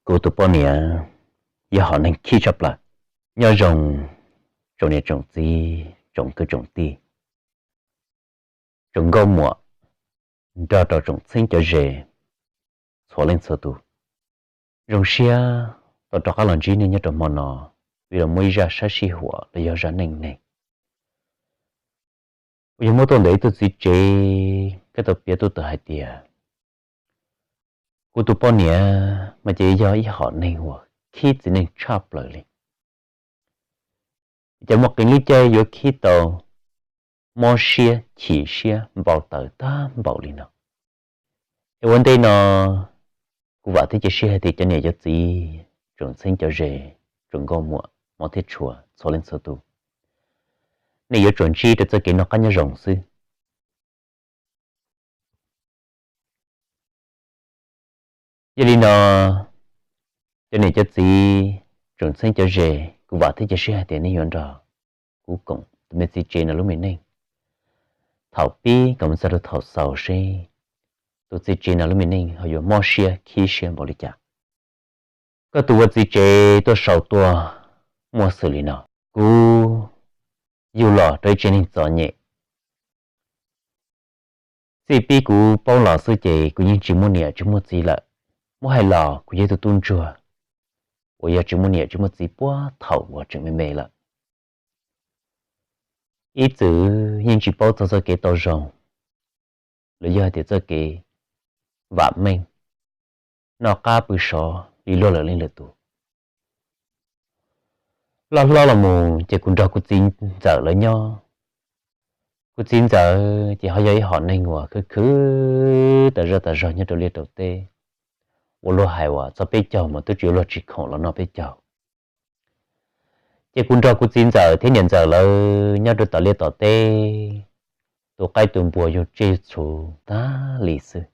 Kuv tus poj niam yog hom neeg khib tshaj plaws. Nyob zoo tsoom niam tsoom txiv, tsoom kwv tsoom tij, tsoom nkauj muam, nrog rau tsoom txheeb cov ze txhua leej txhua tus. Zoo siab tau rov qab los ntsib nej nyob rau hmo no, vim los muaj ib zaj sab sij huam los yog zaj neej neeg uas yog muab tuaj ntawm ib tug txiv tsev, koj tau piav tuaj tawm hais tias kuv tus poj niam mas ces yog ib hom neeg uas khib txiv neej tshaj plaws li. Ces muaj qee lub caij yuav khib tau mob siab chim siab npau taws tag npaum li no. Es ua ntej no, kuv vam thiab cia siab hais tias cov niam cov txiv, tsoom txheeb cov ze, tsoom nkauj muam, hmov thiab tshua txhua leej txhua tus, nej yuav tsum ntsib rau txoj kev noj qab nyob zoo xwb. Yog li no, cov niam cov txiv, tsoom txheeb cov ze, kuv vam thiab cia siab hais tias nej yuav nrog kuv koom tus me txiv tsev no lub me neej thaum pib kom mus txog rau thaum xaus seb tus txiv tsev no lub me neej ho yuav mob siab khib siab npaum li cas. Koj tus ua txiv tsev tuaj sau tuaj muaj xws li no: Kuv yug los rau ib tsev neeg txom nyem. Txij pib kuv paub los xwb ces kuv yeej tsis muaj niam tsis muaj txiv lawm. Muab hais los kuv yog ib tug tub ntsuag uas yog tsis muaj niam tsis muaj txiv puag thaum uas tseem me me lawm. Ib txwm yeej tsis paub txog txoj kev tau zoo los yog hais tias txoj kev vam meej, noj qab pw sov li luag lwm leej lwm tus. Loj hlob los mus ces kuv nrog kuv txiv ntxawm lawv nyob. Kuv txiv ntxawm ces ho yog ib hom neeg uas khwv khwv tas zaj tas zog nyob rau liaj rau teb, uas luag hais uas txog peb caug mas twb tsis yuav luag tsis khoom los noj peb caug. Ces kuv nrog kuv txiv ntxawm thiab niam ntxawm lawv nyob rau tom liaj tom teb, tu qaib tu npua yug tsiaj yug txhu tag li xwb.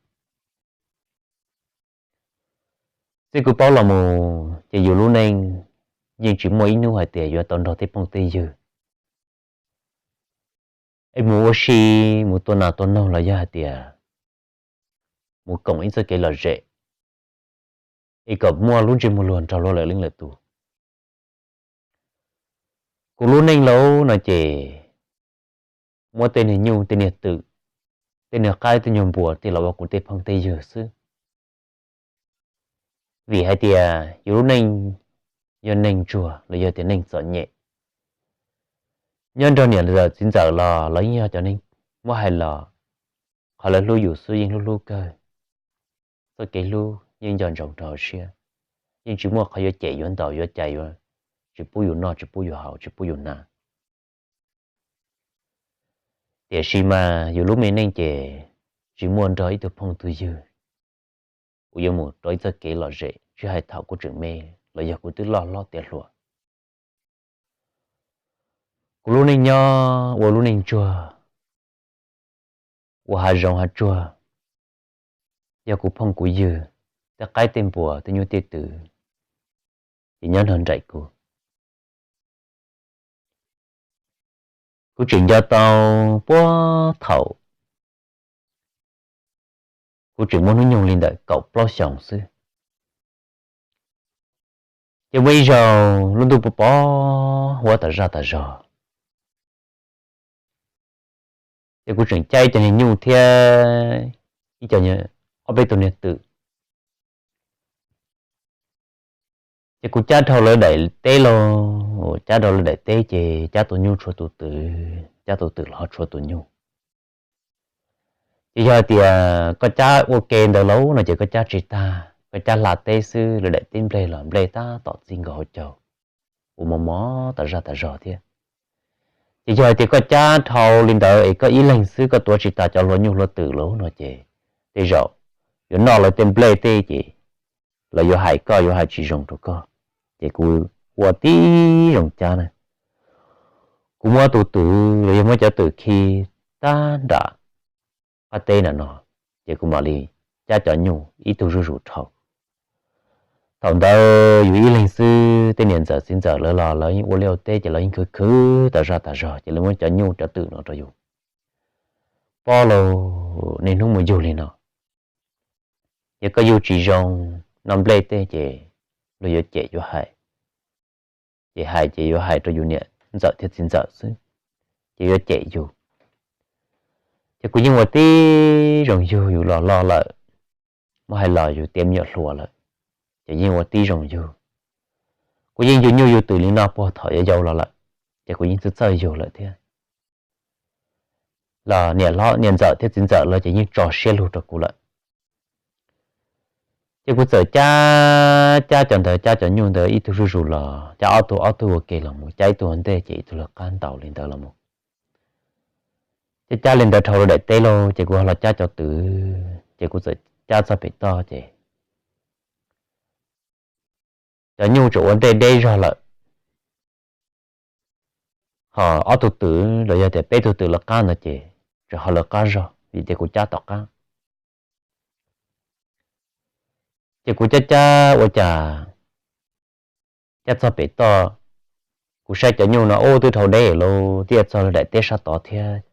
Txij kuv paub los mus ces yus lub neej yeej tsis muaj ib hnub hais tias yuav tau nrog tej phooj tej ywg es mus ua si, mus tua nas tua noog los yog hais tias mus koom ib txoj kev lom zem es kom muaj lub ntsej muag luag nrog luag lwm leej lwm tus. Kuv lub neej laus no ces muab tej niag nyuj tej niag twm, tej niag qaib tej nyuag npua tej los ua kuv tej phooj tej ywg xwb. Vim hais tias yus lub neej yog neeg ntsuag los yog tias neeg txom nyem, nyob nrog niam ntxawm txiv ntxawm los los yeej yog cov neeg muab hais los qhov lawv hlub yus xwb yeej hlub hlub kawg. Txoj kev hlub yeej nco ntsoov rau hauv siab, yeej tsis muaj qhov yuav cem yuav ntaus yuav cais yuav tsis pub yus noj tsis pub yus haus tsis pub yus hnav. Tiam sis mas yus lub me neej ces tsis muaj nrog ib tug phooj tug ywg uas yuav mus rau ib txoj kev lom zem tsis hais thaum kuv tseem me los yog kuv twb loj hlob tiav hluas. Kuv lub neej nyob ua lub neej ntsuag, ua hav zoov hav tsuag, yog kuv phooj kuv ywg, tej qaib tej npua tej nyuj tej twm ces nyob nrog nraim kuv. Kuv tseem nco tau puag thaum kuv tseem muaj hnub nyoog li ntawm kaum plaub xyoos xwb, ces muaj ib zaug lub ntuj pov pov huab tas zaj tas zog, ces kuv tseem cab ib co niag nyuj thiab ib co, ob peb tug niag twm, ces kuv cab dhau lawv daim teb lauj, cab dhau lawv daim teb ces cab tus nyuj tshuav tus twm, cab tus twm los ho tshuav tus nyuj. Ces yog hais tias koj cab ua ke ntawd lauj no ces koj cab tsis tag, koj cab hla teb xwb lawv daim teb nplej los nplej tab tom txij nkaus hauv caug, ua mos mos tas zaj tas zog thiab. Ces yog hais tias koj cab dhau li ntawd es koj ib leeg xwb koj tuav tsis tas cov hlua nyuj hlua twm lauj no ces tej zaum yuav noj lawv tej nplej tej ces lawv yuav hais koj yuav hais tsis zoo rau koj. Ces kuv ua tib zoo cab na, kuv muab tus twm los yog muab cov twm khi tag nram qab teb na no, ces kuv mam li cab cov nyuj ib tug zuj zus dhau. Thaum ntawd yus ib leeg xwb, tej niam ntxawm txiv ntxawm lawv los lawv yeej ua liaj ua teb ces lawv yeej khwv khwv tas zaj tas zog ces lawv muab cov nyuj cov twm no rau yus. Pob lauj, niaj hnub mus yug li no, yog koj yug tsis zoo, noj nplej tej ces luag yuav cem yuav hais. Ces hais ces yuav hais rau yus niam ntxawm thiab txiv ntxawm xwb, ces yuav cem yus. Ces kuv yeej ua tib zoo yug yus los loj lawm, muab hais los yus tiav me nyuam hluas lawm, ces yeej ua tib zoo yug. Kuv yeej yug nyuj yug twm li no puag thaum yau yau los lawm, ces kuv yeej txawj txawj yug lawm thiab. Los niam hlob niam ntxawm thiab txiv ntxawm los ces yeej tso siab lug rau kuv lawm. Ces kuv txawm cab cab cov ntawd, cab cov nyuj ntawd ib tug zuj zus los, cab ob tug ob tug ua ke los mus, cab ib tug ua ntej ces ib tug lawv qab ntaus li ntawd los mus. Cab cab li ntawd dhau rau daim teb lauj, ces kuv ho los cab cov twm, ces kuv txawm cab txog pem toj ces cov nyuj tseem ua ntej deb zog lawm, ho ob tug twm los yog tias peb tug twm lawv qab ntawd ces tseem ho lawv qab zog vim tias kuv cab tom qab. Ces kuv cab cab ua cas cab txog pem toj, kuv saib cov nyuj no ub twb dhau deb lawm, twb yuav txog daim teb sab tod thiab.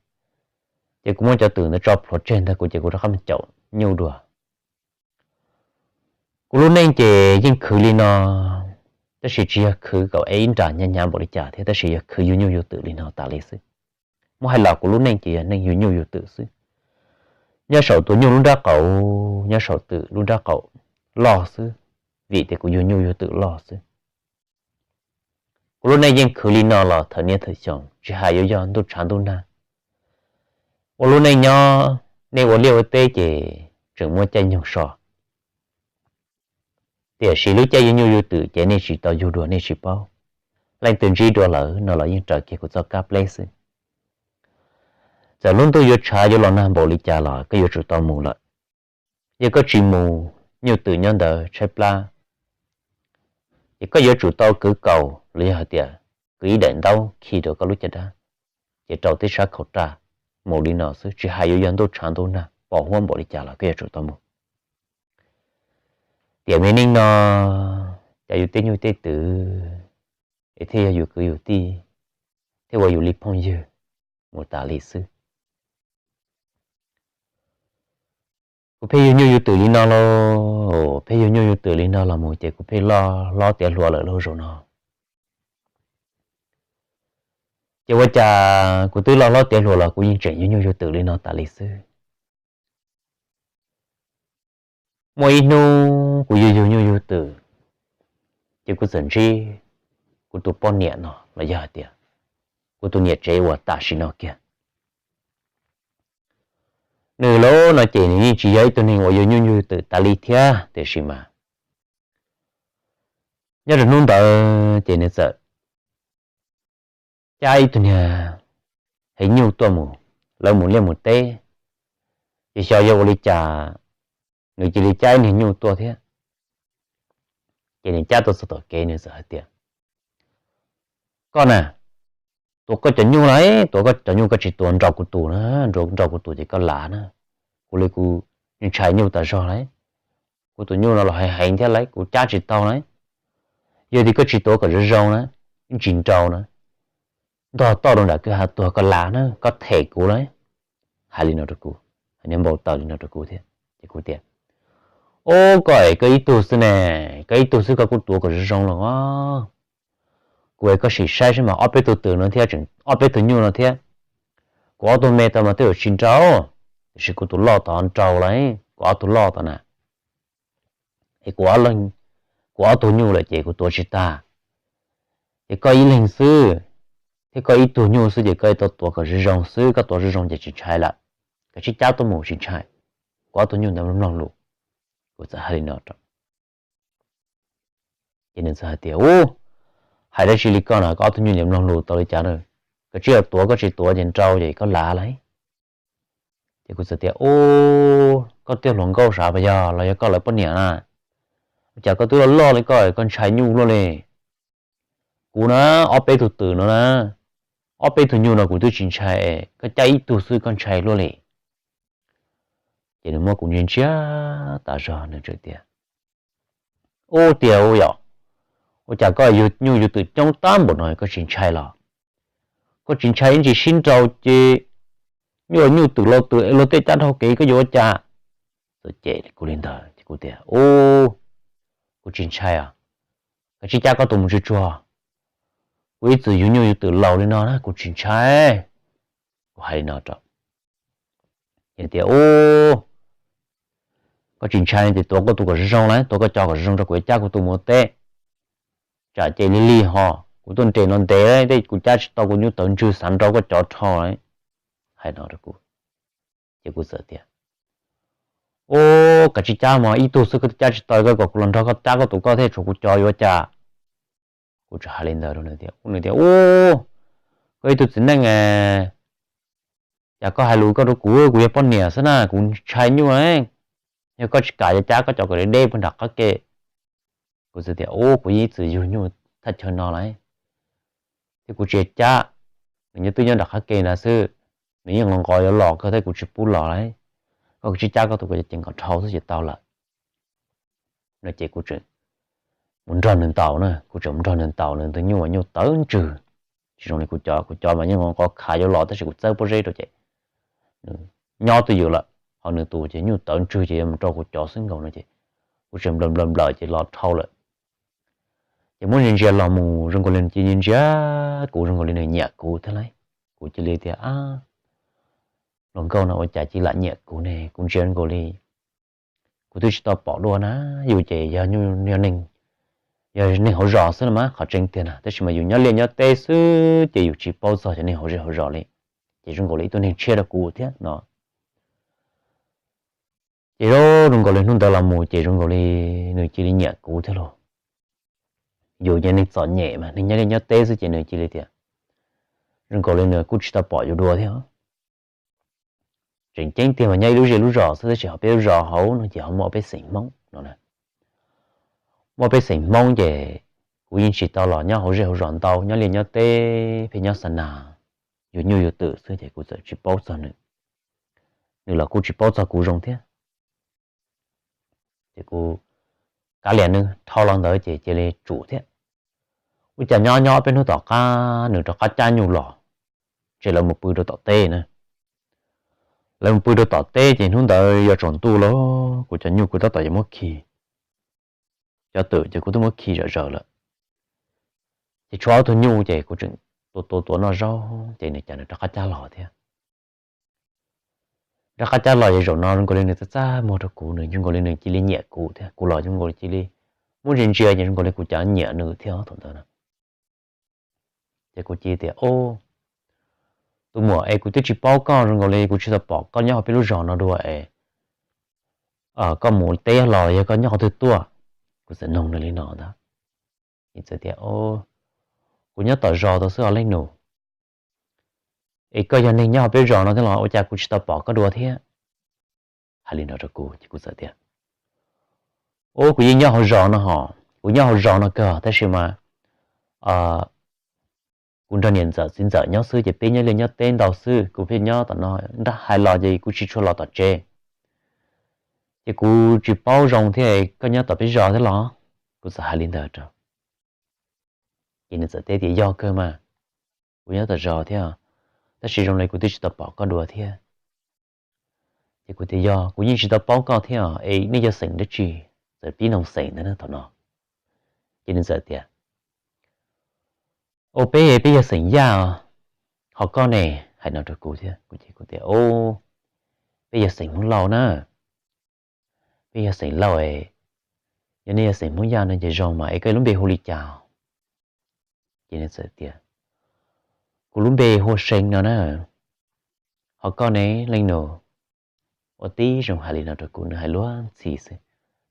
Ces kuv muab cov twm ntawd tso plhuav tseg ntag, kuv ces kuv rov qab mus caum nyuj dua. Kuv lub neej ces yeej khwv li no, tab sis tsis yog khwv kom ib nra hnyav hnyav npaum li cas thiab, tab sis yog khwv yug nyuj yug twm li no tas li xwb. Muab hais los kuv lub neej ces yog neej yug nyuj yug twm xwb. Nyob saum tus nyuj lub nrab qaum, nyob saum twm lub nrab qaum loj xwb, vim tias kuv yug nyuj yug twm loj xwb. Kuv lub neej yeej khwv li no los thawm niaj thawm xyoo, tsis hais yuav yog ntuj tshav ntuj nag. Ua lub neej nyob, nej ua liaj ua teb ces tseem muaj caij nyoog so, tiam sis lub caij yug nyuj yug twm ces nej tsis tau yug dua nej tsis paub. Leej twg ntsib dua lawm no los yeej raws kiag kuv txoj kab pleb xwb. Txawm lub ntuj yuav tshav yuav los nag npaum li cas los koj yuav tsum tau mus lawm. Yog koj tsis mus, nyuj twm nyob ntawd tshaib plab. Ces koj yuav tsum tau kwv kaus los yog hais tias kwv ib daim ntaub khi rau koj lub caj dab, ces rau tib sab khaum raj, mus li no xwb, tsis hais yuav yog ntuj tshav ntuj nag pos huab npaum li cas los koj yuav tsum tau mus. Tiam me neej no, cas yus tej nyuj tej twm es thiaj yog yus kwv yus tij, thiaj ua yus li phooj ywg mus tas li xwb. Kuv pheej yug nyuj yug twm li no los, pheej yug nyuj yug twm li no los mus ces kuv pheej loj hlob tiav hluas lawm lauj zaum no. Ces ua cas kuv twb loj hlob tiav hluas los kuv yeej tseem yug nyuj yug twm li no tas li xwb. Muaj ib hnub kuv yug yug nyuj yug twm, ces kuv txawm ntsib kuv tus poj niam no los yog hais tias kuv tus niam tsev uas tam sim no kiag. Nws lauj no ces nws yeej tsis yog ib tug neeg uas yug nyuj yug twm tas li thiab, tiam sis mas nyob rau hnub ntawd ces nws txawm cab ib tug niag hev nyuj tuaj mus, lawv mus liaj mus teb, ces xyov yog ua li cas nws cia li cab ib niag nyuj tuaj thiab. Ces nws cab tuaj txog tom kev nws txawm hais tias, koj na, tuav koj cov nyuj lauj, tuav koj cov nyuj koj tsis tuav nraus kuv tus na, nraus kuv tus ces koj lav na. Kuv li kuv ntshai nyuj tas zog lauj, kuv tus nyuj no los heev heev thiab lauj, kuv cab tsis tau lauj. Yog tias koj tsis tuav kom zoo zoo na, tsis nraus na, ntog toj rau nram kwj ha tuag koj lav na, koj them kuv lauj. Hais li no rau kuv, hais niag npau taws li no rau kuv thiab. Ces kuv tias, ub, koj es koj ib tug xwb ne, koj ib tug xwb koj kuj tuav kom zoo zoo los os. Kuv es koj sim saib saib mas ob peb tug twm no thiab tseem ob peb tug nyuj no thiab. Kuv ob tug me tod mas twb yuav tsis nraus, tiam sis kuv tus loj tod nraus lauj, kuv ob tug loj tod na. Es kuv ob tug nyuj lawm ces kuv tuav tsis tag. Ces koj ib leeg xwb, thiab koj ib tug nyuj xwb ces koj tau tuav kom zoo zoo xwb, koj tuav zoo zoo ces tsis ntshai lawm. Koj sib cab tuaj mus tsis ntshai, kuv ob tug nyuj ntawd mloog lus. Kuv txawm hais li no rau. Ces nws txawm hais tias, ub, hais dab tsi li koj no, koj ob tug nyuj ntawd mloog lus tau li cas na? Koj tsis yog tuav, koj tsis tuav ces nraus ces koj lav lauj. Ces kuv txawm tias, ub, koj twb hluas nkauj sav pas yog los yog koj lawv poj niam na? Ua cas koj twb loj loj li koj koj ntshai nyuj luaj li? Kuv na, ob peb tug twm no na, ob peb tug nyuj no kuv twb tsis ntshai, koj cab ib tug xwb koj ntshai luaj li. Ces nws muab kuv ntsia ntsia tas zog nws txawm tias, ub tiag ua yom, ua cas koj yug nyuj yug twm coob tab npaum no koj tsis ntshai los? Koj tsis ntshai ib ntsis sib nraus ces nyuj nyuj twm los twm es luag tej cab dhau kev koj yuav ua cas? Txawm cem kuv li ntawd ces kuv tias, ub, kuv tsis ntshai os. Koj tsis cab koj tus mus tsuag tsuag, kuv ib txwm yug nyuj yug twm laus li no na kuv tsis ntshai. Kuv hais li no rau nws tias, U, koj tsis ntshai ces tuav koj tus kom zoo zoo lawm, tuav koj cov kom zoo zoo rau kuv yuav cab kuv tus mus teb. Tsam ces li li ho kuv tuaj nres no ntev tej kuv cab tsis tau kuv nyuj tawv ntswg xav nrau koj cov dhau lawm. Hais no rau kuv, ces kuv txawm tias, U, koj tsis cab mas ib tug xwb koj twb cab tsis tau, koj kom kuv los nrog koj cab koj tus koj thiab tshuav kuv cov yuav cas? Kuv txawm hais li ntawd rau nws tias, nws tias, U, koj ib tug txiv neej, cas koj hais lus koj rau kuv, kuv yog poj niam xwb na kuv ntshai nyuj. Yog koj tsis kam yuav cab koj cov kom deb deb puag nram qab ke. Kuv txawm tias, U, kuv yeej ib txwm yug nyuj thaj chaw no lawm thiab kuv tsis cab. Nws nyob twb nyob nram qab ke ntawd xwb, nws yeej nqos nqos yuav los kawg thiab kuv tsis pub los lawm. Koj tsis cab koj tus kom ceev kom dhau xwb ces tau lawm. No ces kuv tseem mus nrog nws ntaus na, kuv tseem mus nrog nws ntaus nws tus nyuj mas nyuj tawv ntswg, tsis zoo li kuv cov, kuv cov mas yeej nqos nqos khav yuav los tab sis kuv txawb pob zeb rau ces nws nyob twj ywm lawm, ho nws tus ces nyuj tawv ntswg ces yuav mus rau kuv cov xwb nkaus no ces kuv tseem nplawm nplawm nplawm ces los dhau lawm. Ces muab ntsia ntsia los mus zoo nkaus li nws cia li ntsia kuv zoo nkaus li nws nyiam kuv thiab lauj. Kuv cia li tias, Ab, hluas nkauj no ua cas cia li lam nyiam kuv ne, kuv ntsia zoo nkaus li kuv twb tsis tau pom dua na. Yus ces yog nyuj yog neeg, yog neeg hauv zos xwb los mas qhov tseeb tiag na, tab sis mas yus nyob liaj nyob teb xwb ces yus tsis paub txog cov neeg hauv zej hauv zos li, ces zoo nkaus li ib tug neeg tshiab rau kuv thiab no. Ces zoo nkaus li hnub ntawd los mus ces zoo nkaus li nws cia li nyiam kuv thiab lauj. Yus ces neeg txom nyem mas neeg nyob liaj nyob teb xwb ces nws cia li tias zoo nkaus li nws kuj tsis tau pom yus dua thiab. Tseem ceeb tiag mas nyob ib lub zej lub zos xwb tab sis ho peb lub zos hauv no ces ho muaj peb xeem Hmoob no na. Muaj peb xeem Hmoob ces kuv yeej tsis tau los nyob hauv zej hauv zos ntau, nyob liaj nyob teb pheej nyob xa nas, yug nyuj yug twm xwb ces kuv txawm tsis paub txog nws, nws los kuj tsis paub txog kuv zoo thiab. Ces kuv kav liam nws dhau los ntawd ces cia li tsum thiab. Ua cas nyob nyob peb hnub tom qab nws rov qab cab nyuj los, ces lawv mus pw rau tom teb na. Lawv mus pw rau tom teb ces hnub ntawd yuav tsaus ntuj lawm, kuv cov nyuj kuv tab tom yuav muab khi, cov twm ces kuv twb muab khi zom zaws lawm. Ces tshuav ob tug nyuj ces kuv tseem tua tua tua noj zaub ces nws cas nws rov qab cab los thiab. Rov qab cab los ces zaum no zoo nkaus li nws txaj txaj muag rau kuv, nws zoo nkaus li nws cia li nyiam kuv thiab, kuv los zoo nkaus li cia li muab ntsia ntsia ces zoo nkaus li kuv cas nyiam nws thiab thaum ntawd na. Ces kuv cia li tias, O, tus muam es, kuv twb tsis paub koj, zoo nkaus li kuv tsis tau pom koj nyob hauv peb lub zos no dua es koj mus teb los yog koj nyob qhov twg tuaj? Kuv txawm noog nws li no ntag. Nws txawm tias, Kuv nyob tom zos tau xwb os leej nus. Es koj yog neeg nyob hauv peb zos no thiab los ua cas kuv tsis tau pom koj dua thiab? Hais li no rau kuv ces kuv txawm tias, Ub, kuv yeej nyob hauv zos no hos, kuv nyob hauv zos no kawg tab sis mas kuv nrog niam ntxawm txiv ntxawm nyob xwb ces peb nyob liaj nyob teb ntau xwb, kuv pheej nyob tom no, nrab hais los ces kuv tsis tshua los tom tsev. Ces kuv tsis paub zoo thiab, koj nyob tom peb zos thiab los? Kuv txawm hais li ntawd rau. Ces nws txawm teb tias, Yog kawg mas, kuv nyob tom zos thiab, tab sis zoo li kuv twb tsis tau pom koj dua thiab. Ces kuv tias, Yog, kuv yeej tsis tau paub koj thiab, es nej yog xeem dab tsi? Txawm pib noog xeem ntawd na thaum no. Ces nws txawm tias, Ua, peb, peb yog xeem Yaj, ho koj ne? Hais no rau kuv thiab. Kuv tias, Peb yog xeem Hmoob Lauj na, peb yog xeem Lauj. Yog nej yog xeem Hmoob Yaj no ces zoo mas, es koj lub npe hu li cas? Ces nws txawm tias, Kuv lub npe hu ua See no na, ho koj ne leej nus? Ua tib zoo hais li no rau kuv, nws hais luag ntxhi xwb.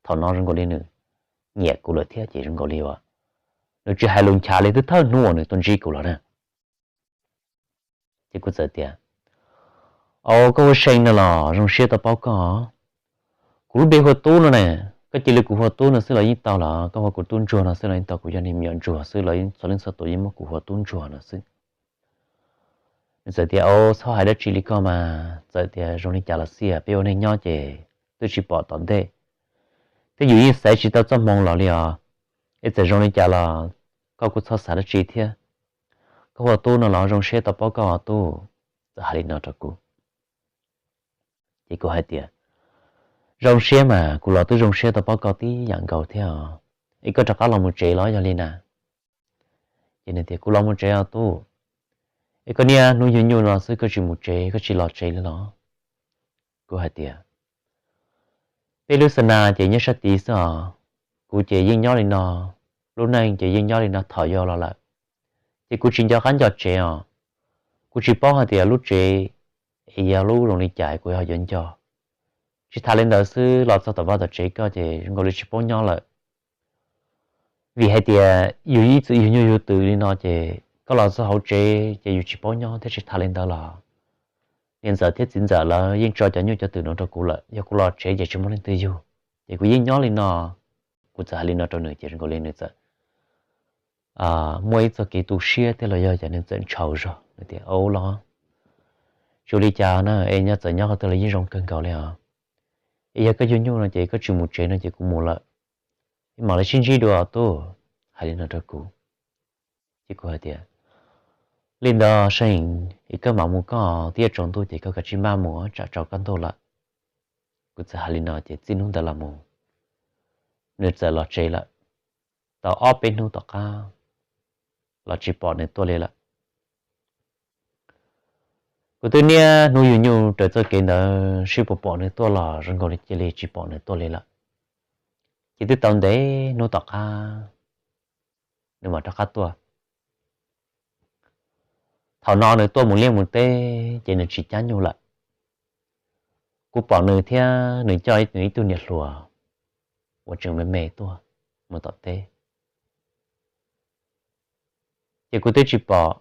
Thaum no zoo nkaus li nws nyiam kuv lawm thiab ces zoo nkaus li uas nws tsis hais lus nchav li twb thawj hnub uas nws tuaj ntsib kuv los na. Ces kuv txawm tias, Au, koj hu ua See no los zoo siab tau paub koj. Kuv lub npe hu ua Tub no ne, koj cia li hu kuv hu ua Tub no xwb los yeej tau, los koj hu ua kuv tub ntsuag no xwb los yeej tau, kuv yog niag me nyuam ntsuag xwb los yeej txhua leej txhua tus yeej muab kuv hu ua tub ntsuag no xwb. Nws txawm tias, Au, txhob hais dab tsi li koj mas, txawm tias zoo li cas los xij, peb ua neej nyob ces twb tsis pom tom ntej, thiab yus yeej xaiv tsis tau txoj hmoo los li os. Es txawm zoo li cas los koj kuj txhob xav dab tsi thiab. Koj hu ua Tub no los zoo siab tau paub koj os Tub. Txawm hais li no rau kuv. Ces kuv hais tias, Zoo siab mas, kuv los twb zoo siab tau paub koj tib yam nkaus thiab os. Es koj rov qab los mus tsev los yog li na? Ces nws tias, Kuv los mus tsev os tub. Es koj niaj hnub yug nyuj no xwb koj tsis mus tsev, koj tsis los tsev li los? Kuv hais tias, Peb lub xa nas ces nyob sab tid xwb os. Kuv ces yeej nyob li no, lub neej ces yeej nyob li no thaum yau los lawm. Ces kuv tsis nco qab nco tsev os. Kuv tsis paub hais tias lub tsev es yog lub zoo li cas kuv ho yuav nco. Tsis tas li ntawd xwb, los txog tom vaj tom tsev koj ces zoo nkaus li tsis paub nyob lawm. Vim hais tias yus ib txwm yug nyuj yug twm li no ces koj los txog hauv tsev ces yus tsis paub nyob thiab. Tsis tas li ntawd los niam ntxawm thiab txiv ntxawm lawv yeej tso cov nyuj cov twm no rau kuv lawm, yog kuv los tsev ces tsis muaj leej twg yug. Ces kuv yeej nyob li no. Kuv txawm hais li no rau nws ces zoo nkaus li nws txawm muaj ib txoj kev tu siab thiab los yog tias nws txawm ntshai zog, nws tias, Au los, tsis ua li cas na, es nyob txawm nyob qhov twg los yeej zoo kawg nkaus li os. Es yog koj yug nyuj no ces koj tsis mus tsev no ces kuv mus lawm. Es mam li sib ntsib dua tub. Hais li no rau kuv. Ces kuv hais tias, Li ntawd Seej, es koj mam mus koj, twb yuav tsaus ntuj ces koj kav tsij maj mus, tsam tsaus koj ntuj lawm. Kuv txawm hais li no ces txij hnub ntawd los mus nws txawm los tsev lawm. Tau ob peb hnub tom qab los tsis pom nws tuaj li lawm. Kuv twb niaj hnub yug nyuj raws txoj kev ntawd sib pom pom nws tuaj los zoo nkaus li cia li tsis pom nws tuaj li lawm. Ces twb tau ntev hnub tom qab nws mam rov qab tuaj. Thaum no nws tuaj mus liaj mus teb ces nws tsis cab nyuj lawm. Kuv pom nws thiab nws coj nws ib tug niam hluas uas tseem me me tuaj mus tom teb. Ces kuv twb tsis pom,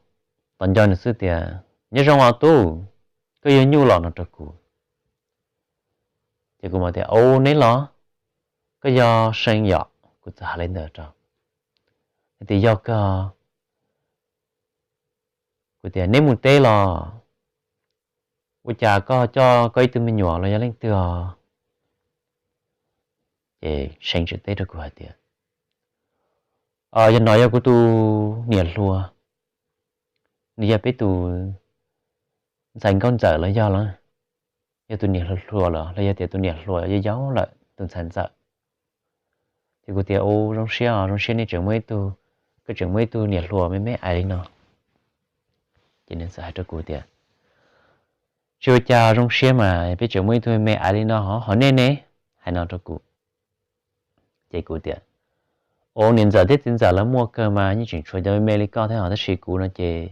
tos nco nws xwb tias, Nyob zoo os tub, koj yug nyuj los? No rau kuv. Ces kuv mam tias, Au, neb los? Koj yog Seej yom? Kuv txawm hais li ntawd rau. Hais tias, Yog kawg. Kuv tias, Neb mus teb los? Ua cas koj coj koj ib tug me nyuam los yog leej twg os? Ces Seej teb rau kuv hais tias, Yog no yog kuv tus niam hluas, nws yog peb tus ntxhais nkauj ntxawm los yog los, yog tus niam hluas hluas los los yog tias tus niam hluas yau yau lawm tus ntxhais ntxawm. Ces kuv tias, Ua zoo siab, zoo siab nej tseem muaj ib tug, koj tseem muaj ib tug niam hluas me me aiv li no. Ces nws txawm hais rau kuv tias, Tsis ua cas, zoo siab mas peb tseem muaj ib tug me me aiv li no hov, ho nej ne? Hais no rau kuv. Ces kuv tias, Au, niam ntxawm thiab txiv ntxawm lawv muaj kawg mas, yeej tseem tshuav cov me me li koj thiab hov, tab sis kuv no ces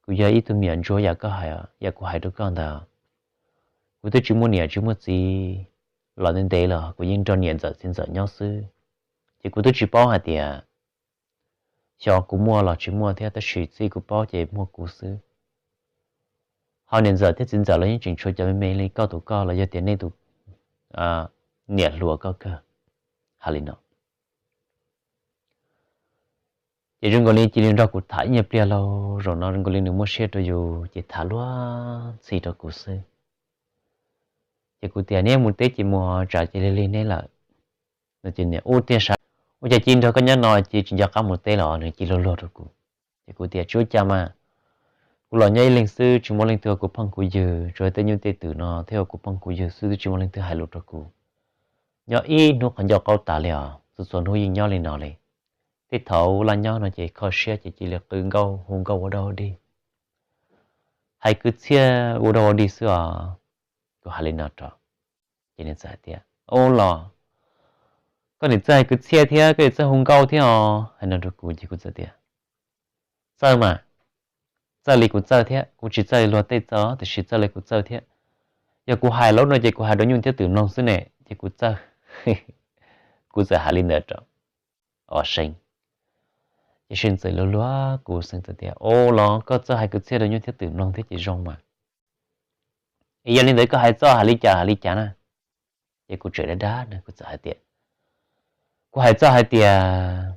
kuv yog ib tug me nyuam ntsuag yam koj hais, yam kuv hais rau koj ntawd. Kuv twb tsis muaj niam tsis muaj txiv, los ntev ntev los kuv yeej nrog niam ntxawm txiv ntxawm nyob xwb. Ces kuv twb tsis paub hais tias xyov kuv muaj los tsis muaj thiab, tab sis txij kuv paub ces muaj kuv xwb. Ho niam ntxawm thiab txiv ntxawm los yeej tseem tshuav cov me me li koj tus koj los yog tias nej tus niam hluas koj kawg. Hais li no. Ces zoo nkaus li cia li nrog kuv tham ib nyuag pliag lauj, zaum no zoo nkaus li nws muaj siab rau yus ces tham luag ntxhi rau kuv xwb. Ces kuv tias, Neb mus teb ces mus, tsam cia li lig neb lawm. Nws tias, Ua tiag sav, ua cas cia li nrog koj nyob no cia li tsis nco qab mus teb los? Nws cia li luag luag rau kuv. Ces kuv tias, Tsis ua cas mas, kuv los nyob ib leeg xwb tsis muaj leej twg ua kuv phooj kuv ywg, tsuas yog tej nyuj tej twm no thiaj ua kuv phooj kuv ywg xwb, twb tsis muaj leej twg hais lus rau kuv. Nyob ib hnub qhov ncauj qaub tas li os, txhua txhua hnub yeej nyob li no li. Tej thaum ua laj nyob no ces kho siab ces cia li qw nkauj hu nkauj ua dog ua dig, hais kwv txhiaj ua dog ua dig xwb os. Kuv hais li no rau, ces nws txawm hais tias, Au los, koj niam txawj hais kwv txhiaj thiab koj niam txawj hu nkauj thiab os? Hais no rau kuv ces kuv txawm tias, Txawj mas, txawj li kuv txawj thiab, kuv tsis txawj li luag tej txawj tiam sis txawj li kuv txawj thiab. Yog kuv hais lus no ces kuv hais rau nyuj thiab twm mloog xwb ne, ces kuv txawj. Kuv txawm hais li ntawd rau Seej. Ces Seej txawm luag luag kuv, Seej txawm tias, Au los, koj txawj hais kwv txhiaj rau nyuj thiab twm mloog thiab ces zoo mas. Es yog li ntawd koj hais txoj hais li cas hais li cas na? Ces kuv tseem dag dag nws, kuv txawm hais tias, Kuv hais txoj hais tias,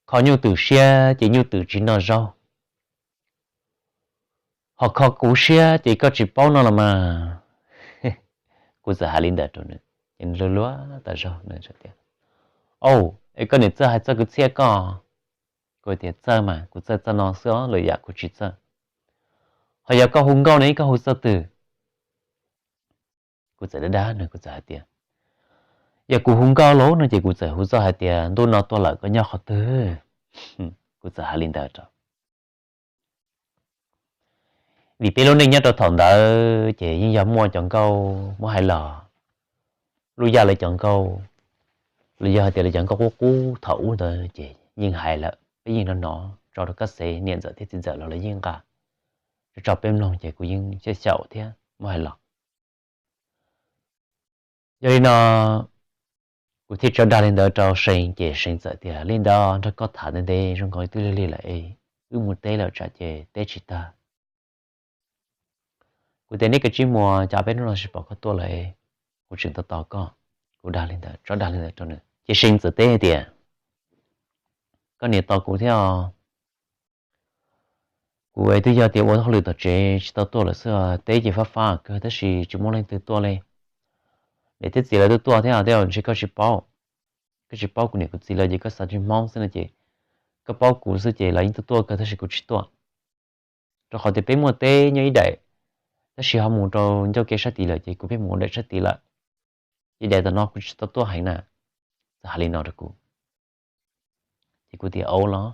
kho nyuj twm siab ces nyuj twm tsis noj zaub, ho kho kuv siab ces koj tsis paub noj los mas. Kuv txawm hais li ntawd rau nws, ces nws luag luag tas zog, nws tias, Au, es koj niam txawj hais txoj kwv txhiaj koj? Kuv tias, Txawj mas, kuv txawj txoj no xwb os, lwm yam kuv tsis txawj. Ho yog koj hu nkauj ne, koj hu txoj twg? Kuv txawm dag dag nws, kuv txawm hais tias, Ces kuv hu nkauj lauj no ces kuv txawm hu txoj hais tias, ntuj no tuaj lawm koj nyob qhov twg? Kuv txawm hais li ntawd rau. Vim peb lub neej nyob rau thaum ntawd ces yeej yog muaj cov nkauj muab hais los, lub yaj lawv cov nkauj, los yog hais tias lawv cov nkauj qub qub thaum ub ntawd ces yeej hais lawm, peb yeej hnov hnov tso rau koj xev, niam ntxawm thiab txiv ntxawm los lawv yeej nqa tso peb mloog ces kuv yeej xyaum xyaum thiab muab hais los. Yog li no kuv thiaj tso dag li ntawd rau See ces See txawm tias, li ntawd nrog koj tham ntev ntev zoo nkaus twb lig lig lawm es wb mus teb lawm tsam ces teb tsis tag. Kuv tias, neb kav tsij mus, cas peb hnub no tsis pom koj tuaj lawm, kuv tseem tos tos koj. Kuv dag li ntawd, tso dag li ntawd rau nws ces See txawm teb hais tias, koj niam tos kuv thiab os. Kuv twb yog tias ua hauj lwm tom tsev tsis tau tuaj lawm xwb, teb ces fab fab kawg tab sis tsis muaj leej twg tuaj li. Niam thiab txiv lawv tuaj tuaj thiab tej zaum ntshe koj tsis paub. Koj tsis paub kuv niam kuv txiv lawv ces koj xav tsis Hmoob xwb no ces, koj paub kuv xwb ces lawv yeej tuaj tuaj kawg tab sis kuv tsis tuaj. Rau qhov tias peb muaj teb nyob ib daim, tab sis ho mus rau ncauj kev sab tid lawm ces kuv pheej mus ua daim sab tid lawm. Ces daim tom no kuv tsis tau tuaj heev na. Txawm hais li no rau kuv. Ces kuv tias, au los,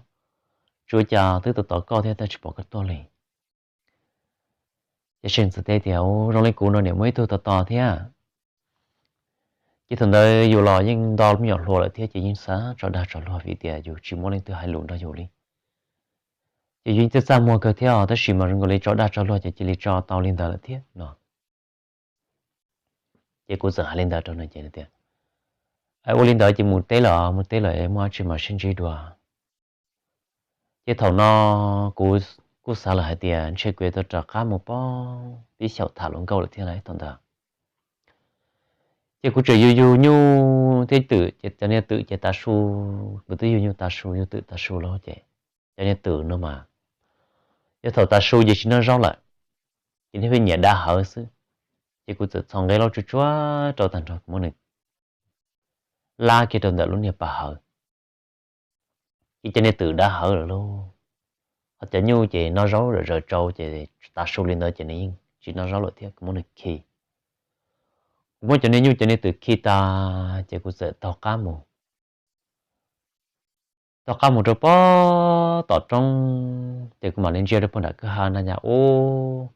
tsuav cas twb tos tos koj thiab tab tsis pom koj tuaj li. Ces See txawm teb tias, u, zoo li kuv no niam muaj ib tug tos tos thiab. Ces thaum ntawd yus los yeej nto me nyuam hluas lawm thiab ces yeej xav tso dag tso luag vim tias yus tsis muaj leej twg hais lus nrog yus li. Ces yus yeej txaj txaj muag kawg thiab tab sis mas zoo nkaus li tso dag tso luag ces cia li tso tau li ntawd lawm thiab no. Ces kuv txawm hais li ntawd rau nws ces tias, ua li ntawd ces mus teb lawm, mus teb lawm muaj dab tsi mas sib ntsib dua. Ces thaum no kuv kuj xav lawm hais tias ntshe kuv yuav tau rov qab mus pab pib xyaum tham hluas nkauj lawm thiab lauj thaum ntawd. Ces kuv tseem yug yug nyuj thiab twm ces cov niag twm ces tav su, kuv twb yug nyuj tav su yug twm tav su lawm ces cov niag twm no mas yog thaum tav su ces tsis noj zaub lawm, ces niag pheej nyiam da hawv xwb. Ces kuv txawm txhos nqe lauj tsuag tsuag rau tag nrho kuv muab nws lab kiag rau ntawm lub niag pas hawv. Ces cov niag twm da hawv lawm lauj, ho cov nyuj ces noj zaub zawm zaws tsau ces tav su li ntawd ces nws yeej tsis noj zaub lawm thiab kuv muab nws khi. Kuv muab cov niag nyuj cov niag twm khi tas ces kuv txawm taug qab mus. Taug qab mus rau pem tom roob ces kuv mam li ntsia rau pem nram kwj ha na nyas ub,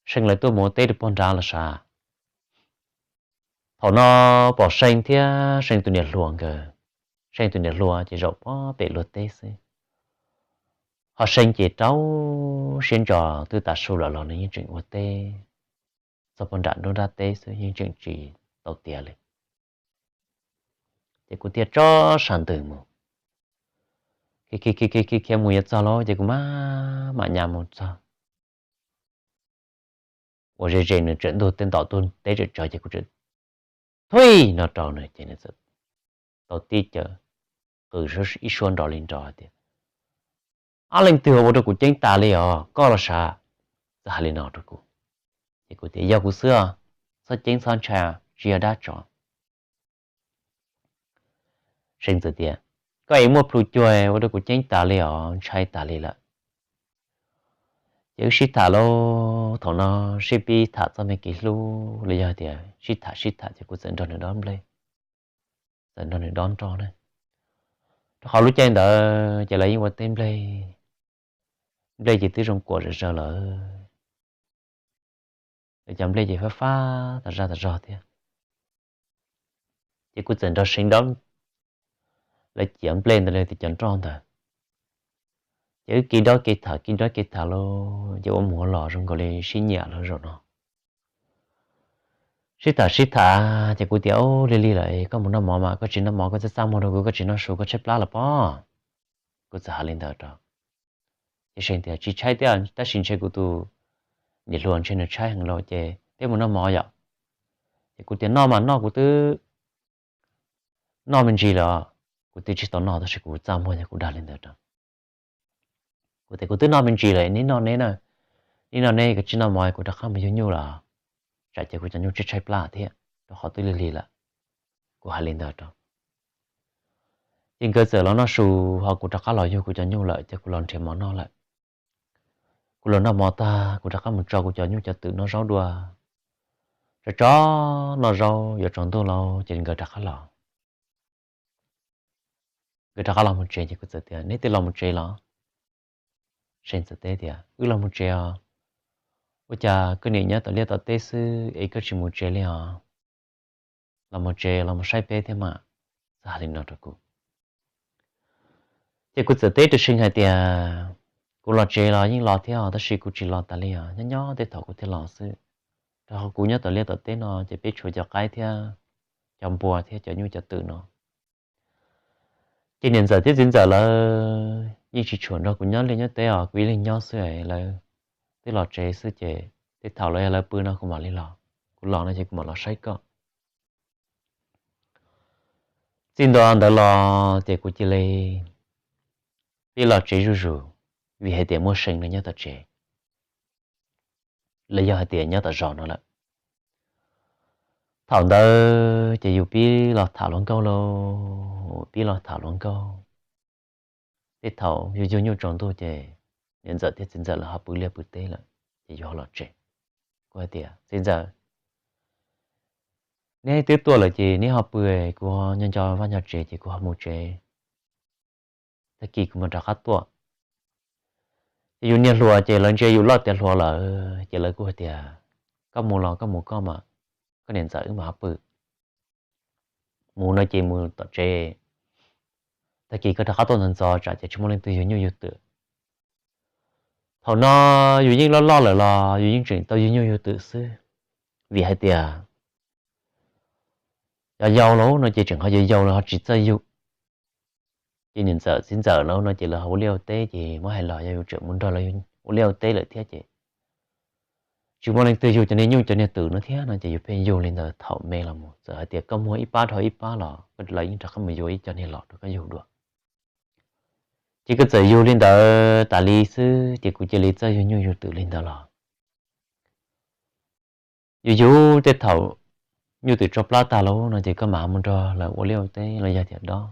See lawv tuaj mus ua teb rau pem nrad los sav. Thaum no pom See thiab See tus niam hluas nkawd, See tus niam hluas ces zaum pem luag teb xwb, ho See ces rau siab ntso, twb tav su lawm los nws yeej tseem ua teb txog pem nram nruab nrab teb xwb yeej tseem tsis tau tiav li. Ces kuv thiaj tso sab ntws mus, khiav khiav khiav khiav mus yuav txog lawm ces kuv mam mam nyas mus txog ua ze ze nws tseem ntuj tej ntom tuj teb tseem tsawv ces kuv txawm thuib no rau nws ces nws txawm tau tib caws qw ib suab nrov li nrov tias, ab, leej twg ua rau kuv ceeb tas li os, koj los sav? Txawm hais li no rau kuv. Ces kuv tias, yog kuv xwb, txhob ceeb txhob ntshai, tsis yog dab tsov. See txawm tias, koj es muaj plhu cuag ua rau kuv ceeb tas li os, ntshai tas li lawm. Ces wb sib tham lauj, thaum no sib pib tham txoj me kev hlub los yog tias sib tham sib tham ces kuv txawm nrog nws dob nplej, txawm nrog nws dob nroj na. Rau qhov lub caij ntawd ces lawv yeej ua teb nplej, nplej ces twb zoo kuam zom zaws lawm, lawv cov nplej ces fab fab tas zaj tas zog thiab. Ces kuv txawm nrog See dob, lawv ciav nplej ntawd li tias cov nroj ntawd. Ces wb kev dob kev tham kev dob kev tham lauj, ces ua mus ua los zoo nkaus li sib nyiam lawm zaum no. Sib tham sib tham ces kuv tias, lig lig lawm, koj mus noj mov mas, koj tsis noj mov koj txaj txaj muag rau kuv, koj tsis noj su koj tshaib plab los pob? Kuv txawm hais li ntawd rau. Ces See tias, tsis tshaib thiab, tab sis ntshe kuv tus niam hluas ntshe nws tshaib heev lawm ces peb mus noj mov yom. Ces kuv tias, noj mas noj, kuv twb noj me ntsis lawm, kuv twb tsis tau noj tab sis kuv txaj muag yog kuv dag li ntawd rau. Kuv tias, kuv twb noj me ntsis lawm, neb noj neb na, neb noj neb, kuv tsis noj mov, kuv rov qab mus yug nyuj lawm, tsam ces kuv cov nyuj tshaib tshaib plab thiab rau qhov twb lig lig lawm. Kuv hais li ntawd rau. Ces nkawd txawm los noj su, ho kuv rov qab los yug kuv cov nyuj lawm ces kuv los nrhiav mov noj lawm. Kuv los noj mov tag kuv rov qab mus tso kuv cov nyuj cov twm noj zaub dua. Tso tso noj zaub yuav tsaus ntuj lawm ces nkawd rov qab los. Nkawd rov qab los mus tsev ces kuv txawm tias, Neb twb los mus tsev los? Seev txawm teb tias, Wb los mus tsev os. Ua cas koj niam nyob tom liaj tom teb xwb es koj tsis mus tsev li os? Los mus tsev los mus saib peb thiab mas. Txawm hais li no rau kuv. Ces kuv txawm teb rau Seev hais tias, Kuv los tsev los yeej los thiab os, tab sis kuv tsis los tas li os, nyob nyob tej thaum kuv thiaj los xwb. Rau qhov kuv nyob tom liaj tom teb no ces peb tshuav cov qaib thiab cov npua thiab cov nyuj cov twm no. Ces niam ntxawm thiab txiv ntxawm lawv yeej tsis tshua nrog kuv nyob liaj nyob teb os, kuv ib leeg nyob xwb. Lawv twb los tsev xwb ces tej thaum lawv yog lawv pw no kuv mam li los, kuv los no ces kuv mam los saib koj. Txij ntua ntawd los ces kuv cia li pib los tsev zuj zus, vim hais tias muaj Seev no nyob tom tsev, los yog hais tias nyob tom zos no lawm. Thaum ntawd ces yus pib los tham hluas nkauj lauj, pib los tham hluas nkauj. Tej thaum yus yug nyuj tsaus ntuj ces niam ntxawm thiab txiv ntxawm lawv ho pw liaj pw teb lawm, ces yus ho los tsev. Kuv hais tias, Txiv ntxawm, neb twb tuaj lawm ces neb ho pw, kuv nyob nco vaj nyob tsev ces kuv ho mus tsev, tag kis kuv mam rov qab tuaj. Ces yus niag hluas ces lawv ntsia yus loj tiav hluas lawm ces lawv kuj hais tias, Koj mus los koj mus koj mas, koj niam ntxawm wb mam ho pw. Mus no ces mus tom tsev, tag kis koj rov qab tuaj ntxov ntxov tsam ces tsis muaj leej twg yug nyuj yug twm. Thaum no yus yeej loj loj lawm los yus yeej tseem tau yug nyuj yug twm xwb, vim hais tias yog yau lawm no ces tseem ho yau yau los ho tsis txawj yug. Ces niam ntxawm txiv ntxawm lawv no ces lawv ho ua liaj ua teb ces muab hais los yog yus tseem mus nrog lawv ua liaj ua teb lawm thiab ces tsis muaj leej twg yug cov niag nyuj cov niag twm no thiab no ces yus pheej yug li ntawd thaum me los mus. Txawm hais tias koj muag ib pab dhau ib pab los koj lawv yeej rov qab mus yuav ib co niag los rau koj yug dua. Ces kuv txawm yug li ntawd tas li xwb ces kuv cia li txawj yug nyuj yug twm li ntawd los. Yus yug tej thaum nyuj twm tso plab tag lawm no ces koj mam mus nrog lawv ua liaj ua teb los yog tias dob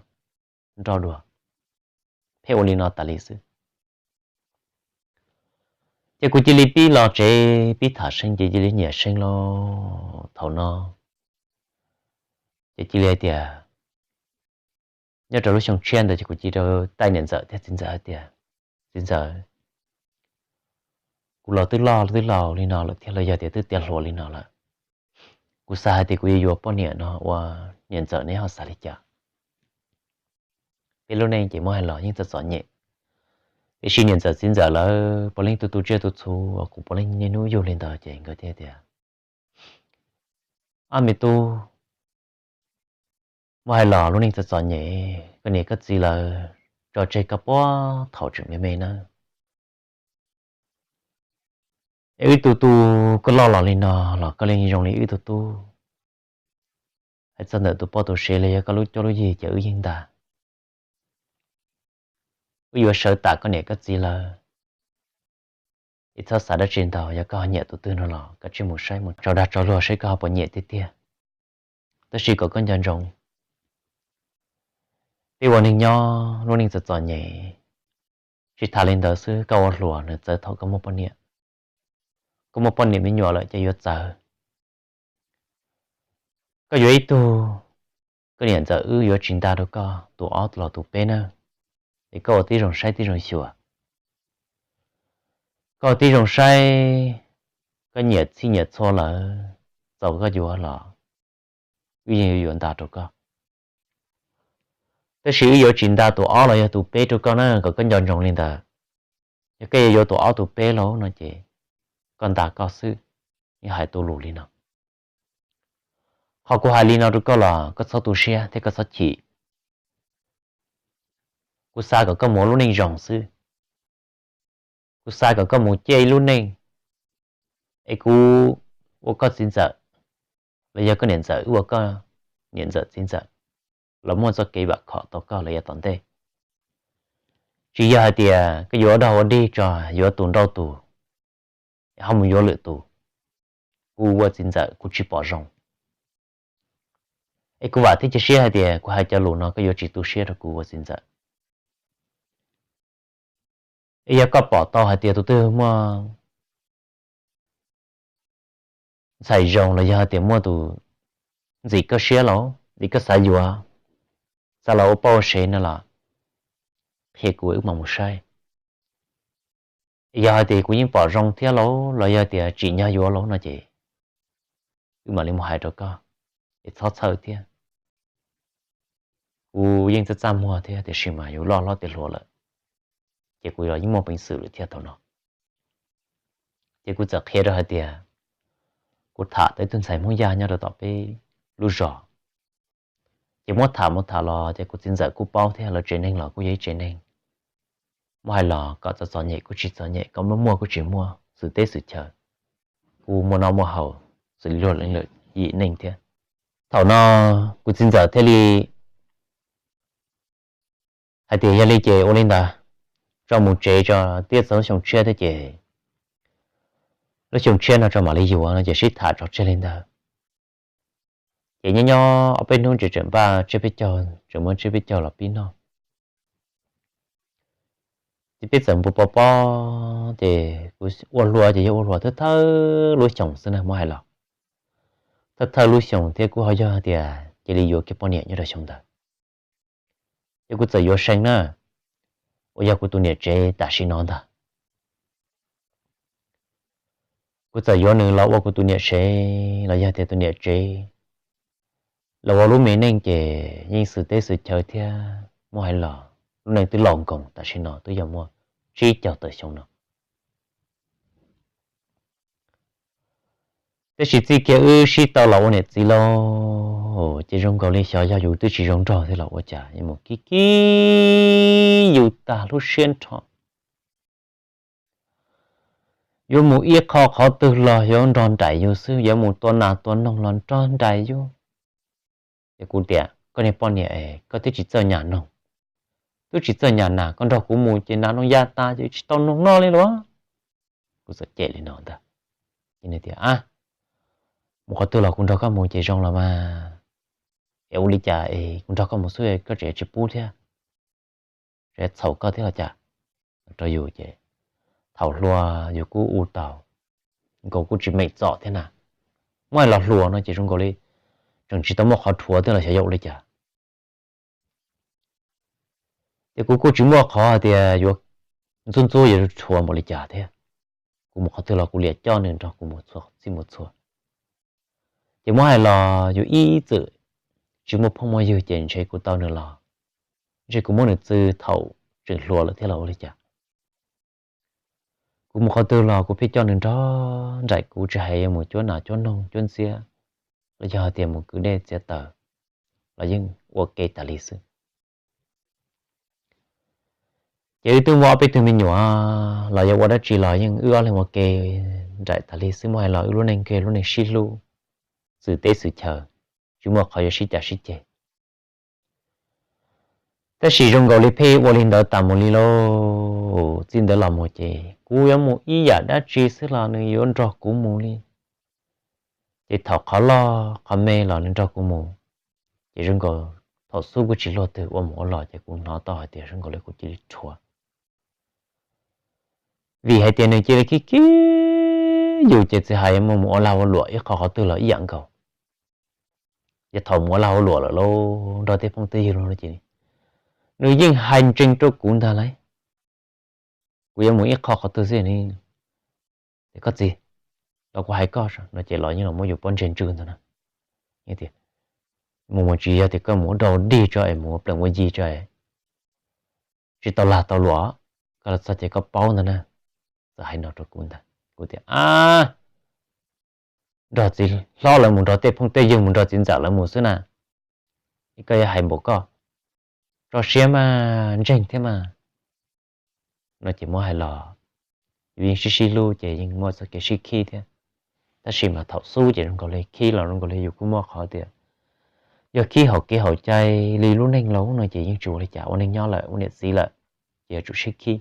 nroj dua, pheej ua li no tas li xwb. Ces kuv cia li pib los tsev pib tham Seev ces cia li nyiam Seev lauj. Thaum no ces cia li hais tias, nyob rau lub xyoo tshiab ntawd ces kuv cia li taij niam ntxawm thiab txiv ntxawm hais tias, Txiv ntxawm, kuv los twb loj twb laus li no lawm thiab los yog tias twb tiav hluas li no lawm, kuv xav hais tias kuv yuav yuav poj niam no ua niam ntxawm, neb ho xav li cas? Peb lub neej ces muab hais los yeej txom txom nyem, tiam sis niam ntxawm txiv ntxawm lawv puav leej tu tu tsiaj tu txhu, kuv puav leej niaj hnub yug li ntawd ces nkawd thiaj tias, Ab me tub, muab hais los lub neej txom txom nyem, koj niam koj txiv lawv tso tseg koj puag thaum tseem me me nawb. Es wb tu tu koj loj los li no los koj yeej zoo li wb tug tub. Hais txog ntawm tus poj tus sev los yog koj lub cuab lub yig ces wb yeej ntag. Wb yuav sawv tam koj niam koj txiv lawv. Es txhob xav dab tsi ntau, yog koj ho nyiam tus twg no los koj tsij mus saib mus tso dag tso luag saib koj ho puas nyiam tiag tiag. Tab sis kom koj nco ntsoov, peb ua neeg nyob lub neej txom txom nyem, tsis tas li ntawd xwb koj ua hluas nws txawv thaum koj muaj poj niam. Koj muaj poj niam me nyuam lawm ces yuav txawv. Koj yuav ib tug, koj niam ntxawm wb yuav tsis nta rau koj tus ob los tus peb na. Es koj ua tib zoo saib tib zoo xyuas, koj ua tib zoo saib, koj nyiam txhij nyiam txhua lawm, txaus koj yuav los wb yeej yuav yuav nta rau koj. Tab sis wb yuav tsis nta tus ob los yog tus peb rau koj na, kom koj nco ntsoov li ntawd. Yog koj yuav yuav tus ob tus peb los no ces koj nta koj xwb, yeej hais tu lus li no. Qhov kuv hais li no rau koj los koj txhob tu siab thiab koj txhob chim. Kuv xav kom koj mus ua lub neej zoo xwb. Kuv xav kom koj mus ciaj ib lub neej, es kuv ua koj txiv ntxawm, los yog koj niam ntxawm wb ua koj niam ntxawm txiv ntxawm, los muaj txoj kev vam khom tau koj los yav tom ntej. Tsis yog hais tias koj yuav ua dog ua dig tso, yuav tus nrauj tus, ho mus yuav lwm tus. Kuv ua txiv ntxawm kuv tsis pom zoo. Es kuv vam thiab cia siab hais tias kuv hais cov lus no koj yuav tsis tu siab rau kuv ua txiv ntxawm. Es yog koj pom tau hais tias tus twg muaj ntxhais zoo los yog tias muaj tus ntxim koj siab los li koj xav yuav, xav los ua poj ua sev no los qhia kuv wb mam mus saib. Yog hais tias kuv yeej pom zoo thiab lauj los yog tias tsim nyog yuav lauj no ces wb mam li mus hais rau koj, es txhob txhawj thiab. Kuv yeej txaj txaj muag thiab tiam sis mas yus loj hlob tiav hluas lawm, ces kuv los yeej muaj peev xwm lawm thiab thaum no. Ces kuv txawm qhia rau hais tias kuv tham tau ib tug ntxhais Hmoob Yaj nyob rau tom peb lub zos. Ces muab tham mus tham los ces kuv txiv ntxawm kuj paub thiab, lawv tsev neeg los kuj yog ib tsev neeg muab hais los kom txom txom nyem kuj tsis txom nyem, kom muaj muaj kuj tsis muaj, xwm teb xwm chaw kuj muaj noj muaj haus xws li luag lwm yim neej thiab. Thaum no kuv txiv ntxawm thiaj li hais tias yog li ces ua li ntawd, tso mus tsev tso, tiaj txog lub xyoo tshiab thiab ces lub xyoo tshiab no tso mam li yuav no ces sib tham tso tseg li ntawd. Ces nyob nyob ob peb hnub ces tseem npaj tsiab peb caug, tseem muab tsiab peb caug los pib noj. Ces peb txawm npu pov pob ces kuv ua hluas ces yog ua hluas thawj thawj lub xyoos xwb na muab hais los, thawj thawj lub xyoos thiab kuj ho yog tias cia li yuav kiag poj niam nyob rau xyoo ntawd. Ces kuv txawm yuav See na, uas yog kuv tus niam tsev tam sim no ntag. Kuv txawm yuav nws los ua kuv tus niam tsev los yog tias tus niam tsev los ua lub me neej ces yeej xwm teb xwm chaw thiab muab hais los lub neej twb laus nkoos, tam sim no twb yog muaj tsib caug tawm xyoo no. Tab sis txij kiag wb sib tau los ua niam txiv lauj, ces zoo nkaus li xyov yog yus twb tsis zoo nrog thiab los ua cas yuav mus kib kib yus tag lub siab nrho. Yuav mus ib qho qhov twg los yuav nrog nraim yus xwb, yuav mus tua nas tua noog los nrog nraim yus. Ces kuv tias koj niag poj niam es koj twb tsis txawj nyam noog, twb tsis txawj nyam nas, koj nrog kuv mus ces nas noog ya tas ces tsis tau noog noj li los. Kuv txawm cem li no ntag. Ces nws tias, mus qhov twg los kuv nrog koj mus ces zoo los mas, es ua li cas es kuv nrog koj mus xwb koj tseem tsis pub thiab, tseem txhaum koj thiab los cas? Rau yus ces thaum hluas yus kuj ua tau, nkaus kuj tsis meem txom thiab na. Muab hais los hluas no ces zoo nkaus li tseem tsis tau muaj qhov rhuav thiab los xyov yog ua li cas. Ces kuv kuj tsis muaj qhov hais tias yuav ntxub ntxub yuav rhuav npaum li cas thiab. Kuv mus qhov twg los kuv liam coj nws nrog kuv mus txhua txhij mus txhua. Ces muab hais los yus ib txwm tsis muaj phooj muaj ywg ces ntshe kuv tau nws los, ntshe kuv muab nws txwv thaum tseem hluas lawm thiab los ua li cas. Kuv mus qhov twg los kuv pheej coj nws nrog nraim kuv, tsis hais yuav mus cuab nas cuab noog cuab ntxiab, los yog hais tias mus kwv dej txiav taws los yeej ua ke tas li xwb. Ces wb twb muaj ob peb tug me nyuam los yog ua dab tsi los yeej wb ob leeg ua ke nraim tas li xwb, muab hais los wb lub neej nkaus lub neej sib hlub, xwm teb xwm chaw, tsis muaj qhov yuav sib cav sib ceg. Tab sis zoo nkaus li pheej ua li ntawd tas mus li lauj. Txij ntawd los mus ces kuv yuav mus ib yam dab tsi xwb los nws yuav nrog kuv mus li. Ces thaum qhov loj qhov me los nws nrog kuv mus, ces zoo nkaus thaum xub kuj tsis luag twg ua mus ua los ces kuv hnov tau hais tias zoo nkaus li kuv cia li rhuav. Vim hais tias nws cia li khib khib yus ces txiv hais yuav mus ua lag ua luam ib qho qhov twg los ib yam nkaus. Ces thaum mus ua lag ua luam lawm lauj, nrog tej phooj tej ywg lauj ces nws yeej hais ntseeg rau kuv ntag lauj. Kuv yuav mus ib qho qhov twg xwb ni, ces koj txiv, los kuv hais koj no ces los yeej los muab yus pob ntseg ntswj ntag na. Mus mus tsis yog tias koj mus ua dog dig tso es mus ua plees ua yi tso es tsis tau lag tau luam, koj los txog ces koj paub ntag na. Txawm hais no rau kuv ntag, kuv tias, a, nrog txiv hlob lawv mus, nrog tej phooj tej ywg mus, nrog txiv ntxawm lawv mus xwb na, koj yuav hais npaum koj, tso siab mas ntseeg thiab mas. No ces muab hais los yus yeej sib sib hlub ces yeej muaj txoj kev sib khib thiab. Tab sis mas thaum xub ces zoo nkaus li khib los zoo nkaus li yus kuj muaj qhov tias yog khib haum kev haum cai li lub neej laus no ces yeej tsis ua li cas, ua neej nyob lawm ua niam txiv lawm ces yuav tsum sib khib.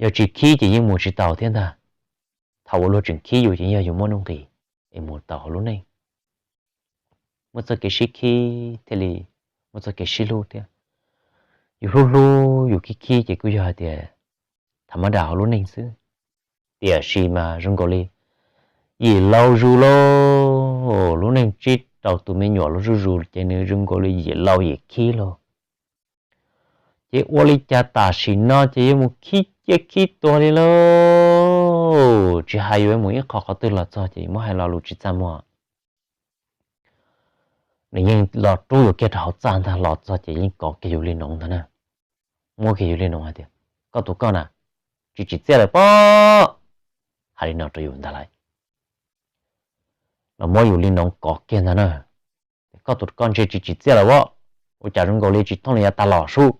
Yog tsis khib ces yeej mus tsis tau thiab ntag. Thaum uas luag tseem khib yus ces yog yus muaj nuj nqis es mus tau hauv lub neej. Muaj txoj kev sib khib thiaj li muaj txoj kev sib hlub thiab. Yus hlub hlub yus khib khib ces kuj yog hais tias tham mab dam hauv lub neej xwb. Tiam sis mas zoo nkaus li yim laus zus lauj, lub neej tsis tau tus me nyuam los zuj zus ces nws zoo nkaus li yim laus yim khib lauj. Ces ua li cas tam sim no ces yuav mus khib ciaj khib tuag li lauj. Tsis hais yuav mus ib qho qhov twg los txog ces muab hais lo lus tsis txaj muag. Nws yeej los rub yus kiag rau hauv txaj ntag, los txog ces yeej kov kiag yus li noov ntag na. Muab kiag yus li noov hais tias, koj tus koj na, tsis tsim txiaj lawm pob. Hais li no rau yus ntag lauj. Los muab yus li noov kov kiag ntag na. Koj tus koj ntshe tsis tsim txiaj lawm pob, ua cas zoo nkaus li tsis thooj li yav tag los sub.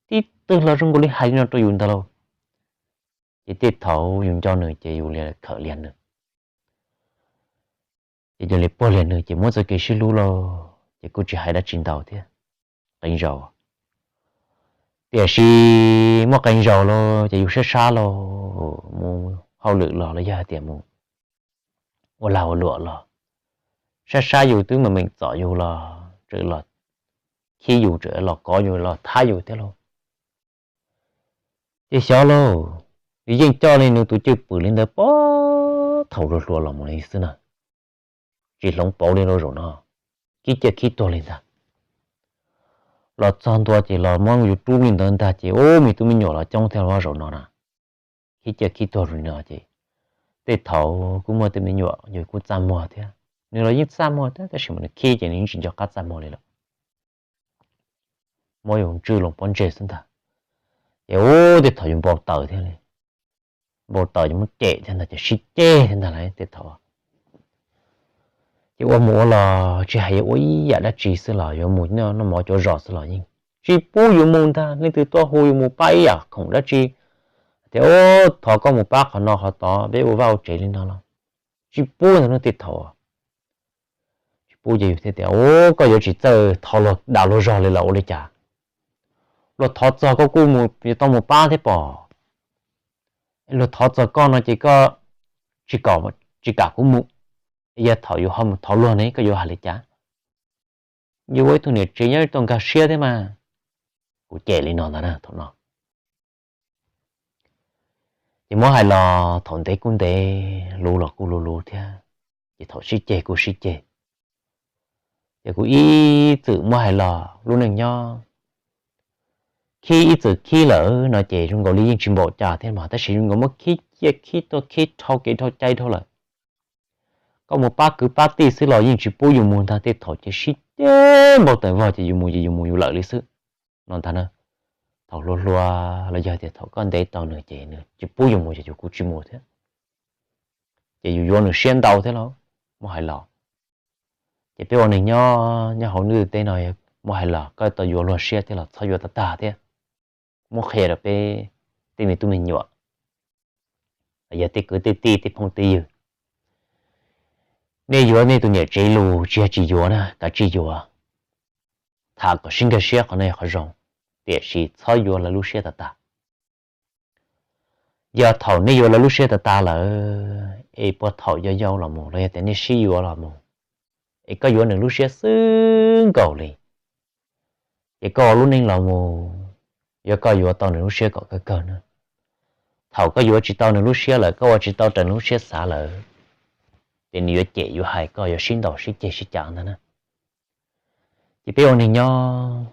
Tib tug los zoo nkaus li hais li no rau yus ntag lauj. Ces tej thaum yus nco nws ces yus li khawm liag nws, ces yus li puag liag nws ces muab txoj kev sib hlub lauj, ces kuj tsis hais dab tsi ntau thiab, qee zaus. Tiam sis muaj qee zaus lauj ces yus sab sab lauj, mus hauj lwm los los yog hais tias mus ua lag ua luam los, sab sab yus twb meem meem txom yus los tseem los khib yus, tseem los kov yus los thab yus thiab lauj. Ces xyov lauj, yus yeej coj li nws tus cwj pwm li ntawd puag thaum hluas hluas los mus li xwb na. Tsis hloov pauv li rau zaum no, khib ciaj khib tuag li ntag. Los txog ntua ces los muab yus rub li ntawd ntag ces ub, me tub me nyuam los coob thiab los zaum no na. Khib ciaj khib tuag li no ces tej thaum kuj muaj tej me nyuam yus kuj txaj muag thiab, nws los yeej txaj muag thiab tab sis mas nws khib ces nws yeej tsis nco qab txaj muag li lawm. Muab yus ntswj loo pob ntseg xwb ntag. Ces ub, tej thaum yus npau taws thiab li, npau taws ces muab cem thiab ntag, ces sib ceg thiab ntag lauj tej thaum. Ces ua mus ua los tsis hais yuav ua ib yam dab tsi xwb los, yuav mus noj mov cuav zos xwb los yeej tsis pub yus mus ntag. Leej twg tuaj hu yus mus pab ib yam khoom dab tsi, tias ub, thov koj mus pab qhov no qhov tod, peb ua vaj ua tsev li no los tsis pub ntag lauj tej thaum. Tsis pub ces yus thiaj tias ub, koj yuav tsis txawj thov luag dag luag zog li los ua li cas? Luag thov txog koj kuj tau mus pab thiab pob. Luag thov txog koj no ces koj tsis kam kuv mus. Yog thaum yus ho mus thov luag ne koj yuav hais li cas? Yus ua ib tug niam tsev nyob tau nkag siab thiab mas. Kuv cem li no ntag na thaum no. Ces muab hais los thaum ntev kuj ntev, luv los kuj luv luv thiab, ces thaum sib ceg kuj sib ceg. Ces kuv ib txwm muab hais los lub neej nyob khib ib txwm khib lawm no ces zoo nkaus li yeej tsis npaum cas thiab mas, tab sis zoo nkaus muab khib ciaj khib tuag khib dhau kev dhau cai dhau lawm. Koj mus pab kwv pab tij xwb los yeej tsis pub yus mus ntag, tej thaum ces sib ceg npau taws vog ces yus mus ces yus mus yus lawm li xwb no ntag na. Thaum hluas hluas los yog tias thaum koj ntev tau nws ces nws tsis pub yus mus ces yus kuj tsis mus thiab. Ces yus yuav nws siab ntau thiab lauj, muab hais los. Ces peb ua neeg nyob nyob hauv ntiaj teb no, muab hais los koj tau yuav luag siab thiab los txhob yuav tag tag thiab. Muab qhia rau peb tej me tub me nyuam, yog tej kwv tej tij tej phooj tej ywg, nej yuav nej tus niam tsev lus tsis yog tsis yuav na, kav tsij yuav. Tham kom sib nkag siab qhov no yog qhov zoo, tiam sis txhob yuav lawv lub siab tag tag. Yog thaum nej yuav lawv lub siab tag tag lawm es puag thaum yau yau los mus los yog tias nej sib yuav los mus, es koj yuav nws lub siab xwb nkaus li, ces koj ua lub neej los mus, yog koj yuav tau nws lub siab kom kawg kawg na. Thaum koj yuav tsis tau nws lub siab lawm, koj ua tsis tau raws nws lub siab xav lawm, ces nws yuav cem yuav hais koj, yuav sib ntaus sib ceg sib cav ntag na. Ces peb ua neeg nyob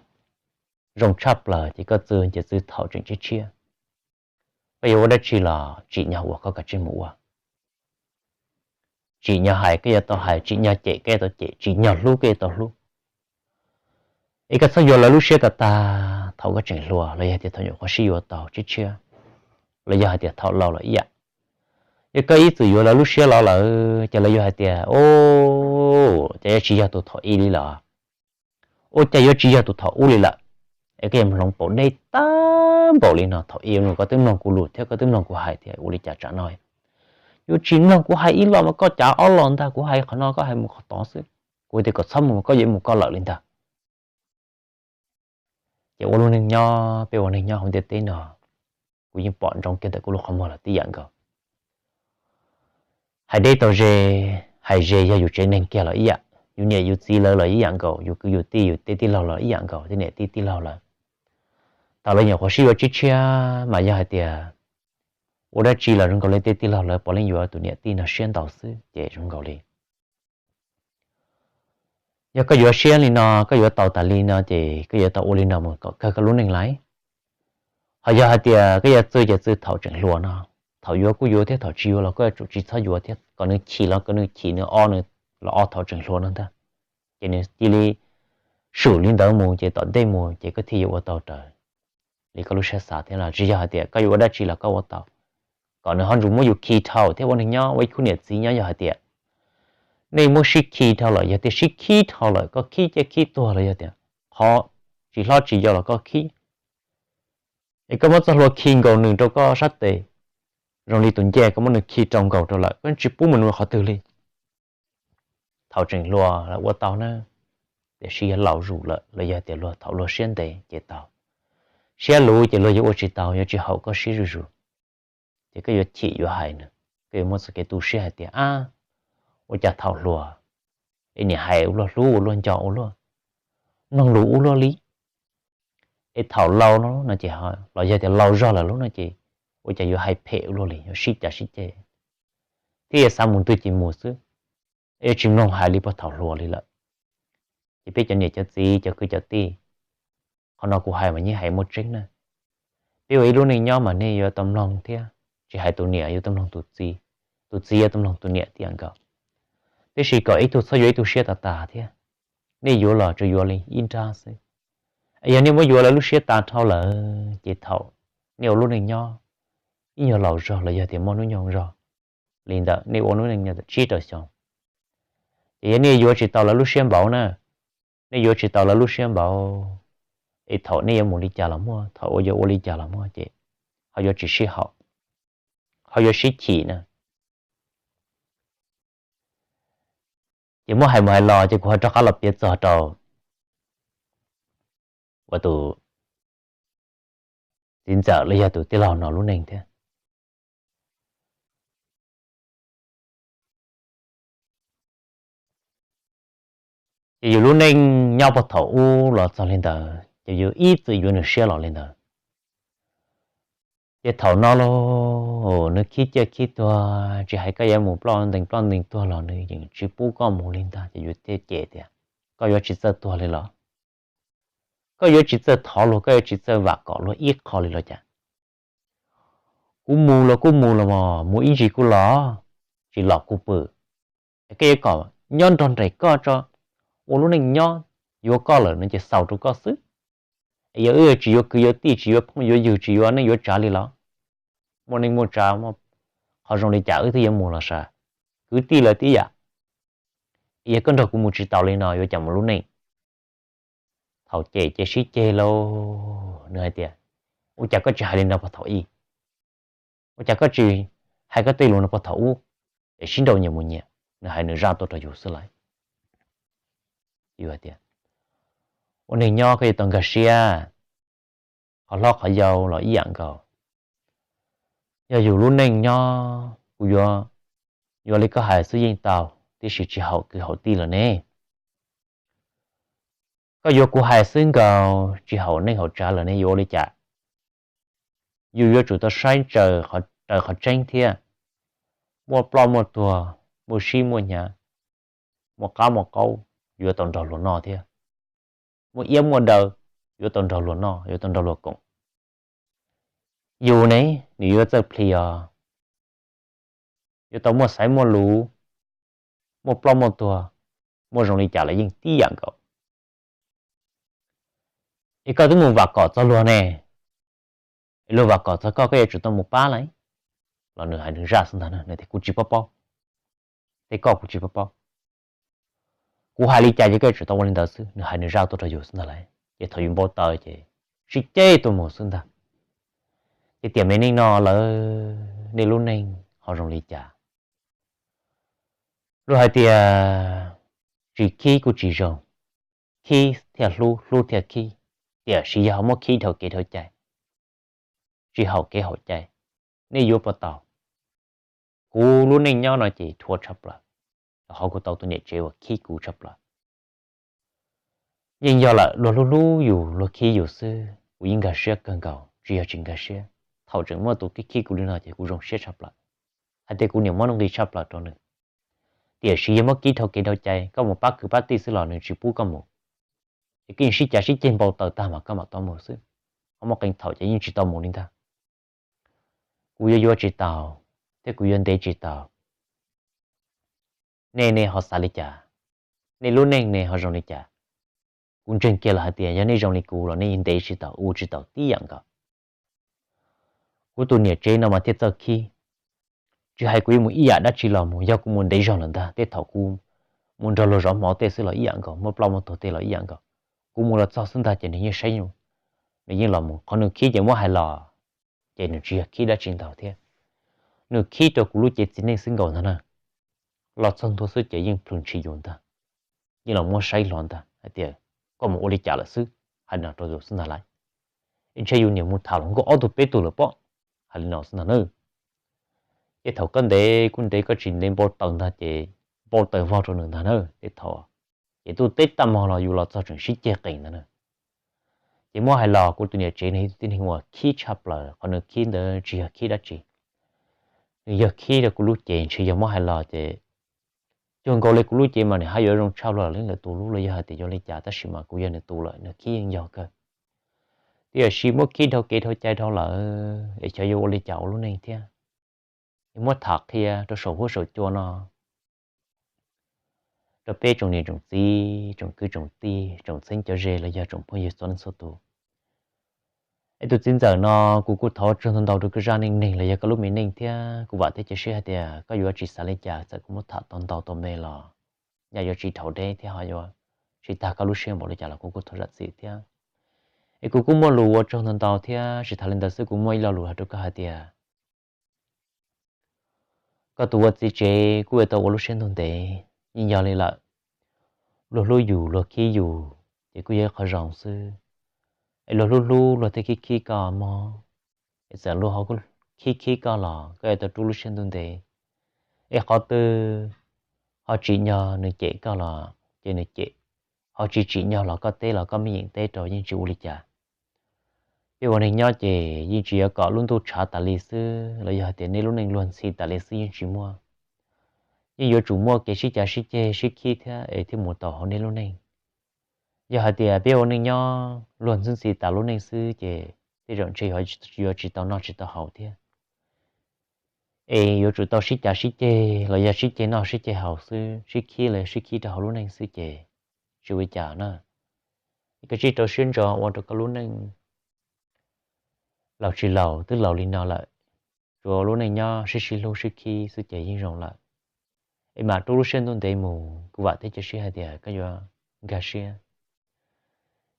zoo tshaj plaws ces koj txwv ces txwv thaum tseem tshiab tshiab. Koj yuav ua dab tsi los tsim nyog ua koj kav tsij mus ua. Tsim nyog hais koj yuav tau hais, tsim nyog cem koj yuav tau cem, tsim nyog hlub koj yuav tau hlub. Es koj txhob yuav lawv lub siab tag tag thaum koj tseem hluas los yog tias thaum nyuam qhuav sib yuav tau tshiab tshiab, los yog hais tias thaum laus los ib yam. Yog koj ib txwm yuav lawv lub siab los lawm ces lawv yuav hais tias, o, ces yuav tsis yog tus thaum ub li lawm. Ua cas yuav tsis yog tus thaum ub li lawm? Es koj yuav hloov paum deb tag npaum li no, thaum ub no koj twb mloog kuv lus thiab koj twb mloog kuv hais thiab, ua li cas tsam no yuav tsis mloog kuv hais ib los mas koj cav ob los ntag, kuv hais qhov no koj hais mus qhov tod xwb. Kuv tias kom txhob mus mas koj yuav mus koj lawm li ntag. Ces ua lub neej nyob, peb ua neej nyob hauv ntiaj teb no, kuv yeej pom ntsoov kiag ntawm kuv lub qhov muag los tib yam nkaus. Hais deb tau ze, hais ze yog yus tsev neeg kiag los ib yam, yus niam yus txiv lawv los ib yam nkaus, yus kwv yus tij yus tej tij laug los ib yam nkaus, tej niam tij tij laug lawv. Thaum lawv nyuam qhuav sib yuav tshiab tshiab mas yog hais tias ua dab tsi los zoo nkaus li tej tij laug lawv puav leej yuav tus niam tij no siab ntau xwb ces zoo nkaus li yog koj yuav siab li no, koj yuav tau tas li no ces koj yuav tau ua li no mus kom kawg koj lub neej lais. Ho yog hais tias koj yuav txwv ces txwv thaum tseem hluas no, thaum yuav kuj yuav thiab thaum tsis yuav los koj yuav tsum tsis txhob yuav thiab, kom nws chim los kom nws chim, nws o nws los o thaum tseem hluas no ntag. Ces nws cia li swm li ntawd mus ces tom ntej mus ces koj thiaj yuav ua tau raws li koj lub siab xav thiab los tsis yog hais tias koj yuav ua dab tsi los koj ua tau, kom nws ho tsuas muab yus khi dhau thiab ua neeg nyob ua ib khub niam txiv nyob. Yog hais tias nej muab sib khi dhau lawm, yog tias sib khib dhau lawm, koj khib ciaj khib tuag los yog tias qhov tsis hlob tsis yau los koj khib, es koj muab txoj hlua khi nkaus nws rau koj sab tes, zoo li tus ncej koj muab nws khi rau nkaus rau lawm koj tsis pub mus nws qhov twg li. Thaum tseem hluas los ua tau na, tiam sis yog laus zus lawm los yog tias luag thaum luag siab ntev ces tau, siab luv ces luag yuav ua tsis tau, yuav tsis haum koj siab zuj zus. Ces koj yuav chim yuav hais nws, koj yuav muaj txoj kev tu siab hais tias ab, ua cas thaum hluas es niam hais ua luaj, hlub ua luaj, nco ua luaj, mloog lus ua luaj li, es thaum laus no no ces los yog tias laus zog lawm lub no ces ua cas yuav hais phem ua luaj li, yuav sib cav sib ceg thiab yuav xav mus twg ces mus xwb, es yuav tsis mloog hais li puag thaum hluas li lawm. Ces peb cov niam cov txiv cov kwv cov tij, qhov no kuv hais mas yeej hais muaj tseeb na. Peb ua ib lub neej nyob mas nej yuav tau mloog thiab, tsis hais tus niam yuav tau mloog tus txiv, tus txiv yuav tau mloog tus niam tiam nkaus. Tiam sis kom ib tug txhob yuav ib tug siab tas tas thiab, nej yuav los tsuas yuav li ib nrab xwb. Es yog nej muab yuav lawv lub siab tas dhau lawm ces thaum nej ua lub neej nyob ib nyuag laus zog los yog tias muaj hnub nyoog zog li ntawd, nej ua lub neej nyob tsib rau xyoo, ces yog nej yuav tsis tau lawv lub siab npaum na, nej yuav tsis tau lawv lub siab npaum, es thaum nej yuav mus li cas los muaj, thaum uas yuav ua li cas los muaj ces ho yuav tsis sib haum, ho yuav sib chim na. Ces muab hais mus hais los ces kuv ho rov qab los piav txog rau uas tus txiv ntxawm los yog tus tij laug no lub neej thiab. Ces yus lub neej nyob puag thaum ub los txog li ntawd ces yus ib txwm yuav nws siab los li ntawd. Ces thaum no los nws khib ciaj khib tuag, tsis hais koj yuav mus ploj ntees ploj ntees tuag los nws yeej tsis pub koj mus li ntag. Ces yus thiaj cem tias, koj yuav tsis txawj tuag li los? Koj yuav tsis txawj thov luag, koj yuav tsis txawj vam kom luag ib qho li los cas? Kuv mus los kuj mus los mos, mus ib ntsis kuj los, tsis los kuj pw. Es koj yuav kom nyob nrog nraim koj tso, ua lub neej nyob, yuav koj lawm no ces xaus rau koj xwb. Es yog wb tsis yuav kwv yuav tij, tsis yuav phooj yuav ywg, tsis yuav neej yuav tsav li los? Muaj neej muaj tsav, muaj qhov zoo li cas wb twb yuav mus los sav, kwv tij lawv tib yam. Es yog koj nrog kuv mus tsis tau li no yuav cas mus lub neej? Thaum cem ces sib ceg lauj, nws hais tias, ua cas koj tsis hais li no puag thaum ub? Ua cas koj tsis hais koj tej lus no puag thaum ub, es sib nraus nyias mus nyias? Nws hais nws zaj tuaj rau yus xwb lauj. Yus hais tias, ua neeg nyob koj yuav tau nkag siab, qhov hlob qhov yau los ib yam nkaus. Yog yus lub neej nyob kuv yuav, yuav li koj hais xwb yeej tau, tiam sis tsis haum kwv haum tij lawm ne. Koj yuav kuv hais xwb nkaus, tsis haum neej haum tsav lawm ne, yuav ua li cas? Yus yuav tsum tau saib raws qhov tseeb thiab. Muaj ploj muaj tuag, muaj sib muaj hnyav, muaj qab muaj qaub, yuav tau nrog luag noj thiab. Muaj iab muaj daw, yuav tau nrog luag noj, yuav tau nrog luag koom. Yus ne, nws yuav txawj plhis os, yuav tau muaj xaiv muaj lus, muaj ploj muaj tuag, muaj zoo li cas los yeej tib yam nkaus. Es koj twb mus vam kom txog luag ne, es luag vam kom txog koj, koj yuav tsum tau mus pab lawm. Los nws hais nws zaj xwb ntag, nws tias kuv tsis paub paub, tej koj kuv tsis paub paub. Kuv hais li cas ces koj yuav tsum tau ua li ntawd xwb, nws hais nws zaj tuaj rau yus xwb ntag lauj. Ces thaum yus npau taws ces sib ceg tuaj mus xwb ntag. Ces tiam me neej no lawm, nej lub neej ho zoo li cas? Luag hais tias tsis khib kuj tsis zoo, khib thiaj hlub, hlub thiaj khib, tiam sis yog muab khib dhau kev dhau cai, tsis haum kev haum cai, nej yuav puas tau? Kuv lub neej nyob no ces dhuav tshaj plaws, rau qhov kuv tau tus niam tsev uas khib kuv tshaj plaws. Yeej yog lawm, luag hlub hlub yus, luag khib yus xwb, kuv yeej nkag siab kawg nkaus, tsis yog tsis nkag siab. thaum tseem muaj tus khib khib kuv li no ces kuv zoo siab tshaj plaws, hais tias kuv niam muab nuj nqis tshaj plaws rau nws. Tiam sis yog muab khib dhau kev dhau cai, koj mus pab kwv pab tij xwb los nws tsis pub koj mus. Es koj yeej sib cav sib ceg npau taws tag mas koj mam tau mus xwb, ho muaj qee thaum ces yeej tsis tau mus li ntag. Kuv yuav yuav tsis taus, thiab kuv yuav ntev tsis taus. Nej, nej ho xav li cas? Nej lub neej ne ho zoo li cas? Kuv ntseeg kiag lawm hais tias yog nej zoo li kuv los nej ntev tsis taus, ua tsis taus tib yam nkaus. Kuv tus niam tsev no mas thiaj txawj khib. Tsis hais kuv yuav mus ib yam dab tsi los mus, yog kuv mus ntev zog lawm ntag, tej thaum kuv mus nrog luag zov hmo tej xwb los ib yam nkaus, muaj ploj muaj tuag tej los ib yam nkaus. Kuv mus los txog xwb ntag ces nws yeej saib, nws yeej los mus. Qhov nws khib ces muab hais los ces nws tsis yog khib dab tsi ntau thiab, nws khib rau kuv lub cev txiv neej xwb nkaus ntag na. Los txog ntua xwb ces yeej plhws ntshis yus ntag, yeej los muab saib hlo ntag hais tias koj mus ua li cas lawm xwb, hais no rau yus xwb ntag lauj. Es ntshe yus niam mus tham hluas nkauj ob tug peb tug lawm pob, hais li no xwb ntag na. Ces thaum koj ntev kuj ntev, koj tsis ntev npau taws ntag ces npau taws vog rau nws ntag na. Tej thaum ces tuj teb tag hmo los yus los txog tseem sib ceg qees ntag na. Ces muab hais los kuv tus niam tsev nws yog ib tug tib neeg uas khib tshaj plaws, qhov nws khib ntawd tsis yog khib dab tsi, nws yog khib rau kuv lub cev. Ntshe yog muab hais los ces cuag nkaus li kuv lub cev mas nws haj yuav zoo tshaj plaws li lawv tus lub los yog hais tias yuav li cas, tab sis mas kuv yog nws tus lawm nws khib yeej yog kawg. Tiam sis muab khib dhau kev dhau cai dhau lawm es xyov yuav ua li cas ua lub neej thiab. Es muab tham qhia rau saum huab saum cua no rau peb tsoom niam tsoom txiv, tsoom kwv tsoom tij, tsoom txheeb cov ze los yog tsoom phooj ywg txhua leej txhua tus. Es tus txiv ntxawm no, kuv kuj thov ua tsaug ntau ntau rau koj zaj neej neeg los yog koj lub me neej thiab kuv vam thiab cia siab hais tias koj yuav tsis xav li cas txawm kuv muab tham tau ntau tau me los nyaj yuav tsis dhau deb thiab ho yuav tsis tag koj lub siab npaum li cas los kuv kuj thov zam txim thiab. Es kuv kuj muaj lus ua tsaug ntau ntau thiab tsis tas li ntawd xwb kuv muaj ib lo lus hais rau koj hais tias koj tus ua txiv tsev kuj yuav tau ua lub siab ntuj ntev, yeej yog li lawm. Luag hlub yus luag khib yus ces kuj yog ib qho zoo xwb. Es luag hlub hlub luag thiaj khib khib koj mog. Es txawm luag ho khib khib koj los koj yuav tau rub lub siab ntuj ntev. Es qhov twg ho tsim nyog nws cem koj los ces nws cem, ho tsis tsim nyog los koj teb los koj me yeem teb rau yeej tsis ua li cas. Peb ua neeg nyob ces yeej tsis yuav kom lub ntuj tshav tas li xwb los yog hais tias nej lub neej luag ntxhi tas li xwb yeej tsis muaj. Yeej yuav tsum muaj kev sib cav sib ceg sib khib thiab es thiaj mus tau hauv nej lub neej. Yog hais tias peb ua neej nyob luag ntxhi ntxhi tas lub neej xwb ces tej zaum ntshe yuav tsis tau noj tsis tau haus thiab. Es yuav tsum tau sib cav sib ceg los yog sib ceg noj sib ceg haus xwb, sib khib los yog sib khib rau hauv lub neej xwb ces tsis ua li cas na. Es koj tsij rau siab ntso ua rau koj lub neej, laus tsis laus twb laus li no lawm, tsuas lub neej nyob sib sib hlub sib khib xwb ces yeej zoo lawm. Es mam rub lub siab ntuj ntev mus, kuv vam thiab cia siab hais tias koj yuav nkag siab.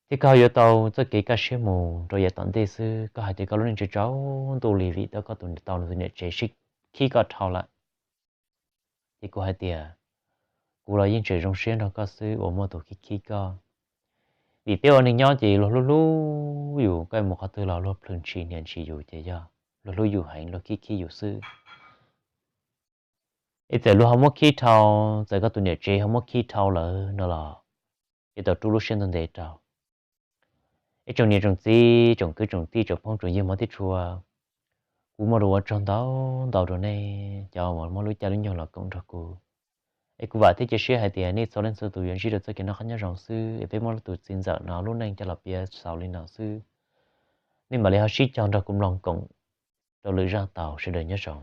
Thiab koj yuav tau txoj kev kaj siab mus rau yav tom ntej xwb. Koj hais tias koj lub neej tsis tsaus ntuj li vim koj tus tau tus niam tsev sib khib koj dhau lawm. Ces kuv hais tias kuv los yeej tseem zoo siab nrog koj xwb uas muaj tus khib khib koj. Vim peb ua neeg nyob ces luag hlub hlub yus, koj mus qhov twg los luag plhws ntshis hniav ntshis yus ces yog luag hlub yus heev luag khib khib yus xwb. Es txawm luag ho muab khib dhau, txawm koj tus niam tsev ho muab khib dhau lawm no los ces tau rub lub siab ntuj ntev rau. Es tsoom niam tsoom txiv tsoom kwv tsoom tij tsoom phooj tsoom ywg hmov thiab tshua, kuv muaj lus ua tsaug ntau ntau rau nej cov uas muab lub caij lub nyoog los koom nrog kuv. Es kuv vam thiab cia siab hais tias nej txhua leej txhua tus yuav ntsib rau txoj kev noj qab nyob zoo xwb es peb muab tus txiv ntxawm no lub neej coj los piav xaus li no xwb. Nej mam li ho sib cog nrog kuv mloog koom rau lwm zaj tau, sawv daws nyob zoo.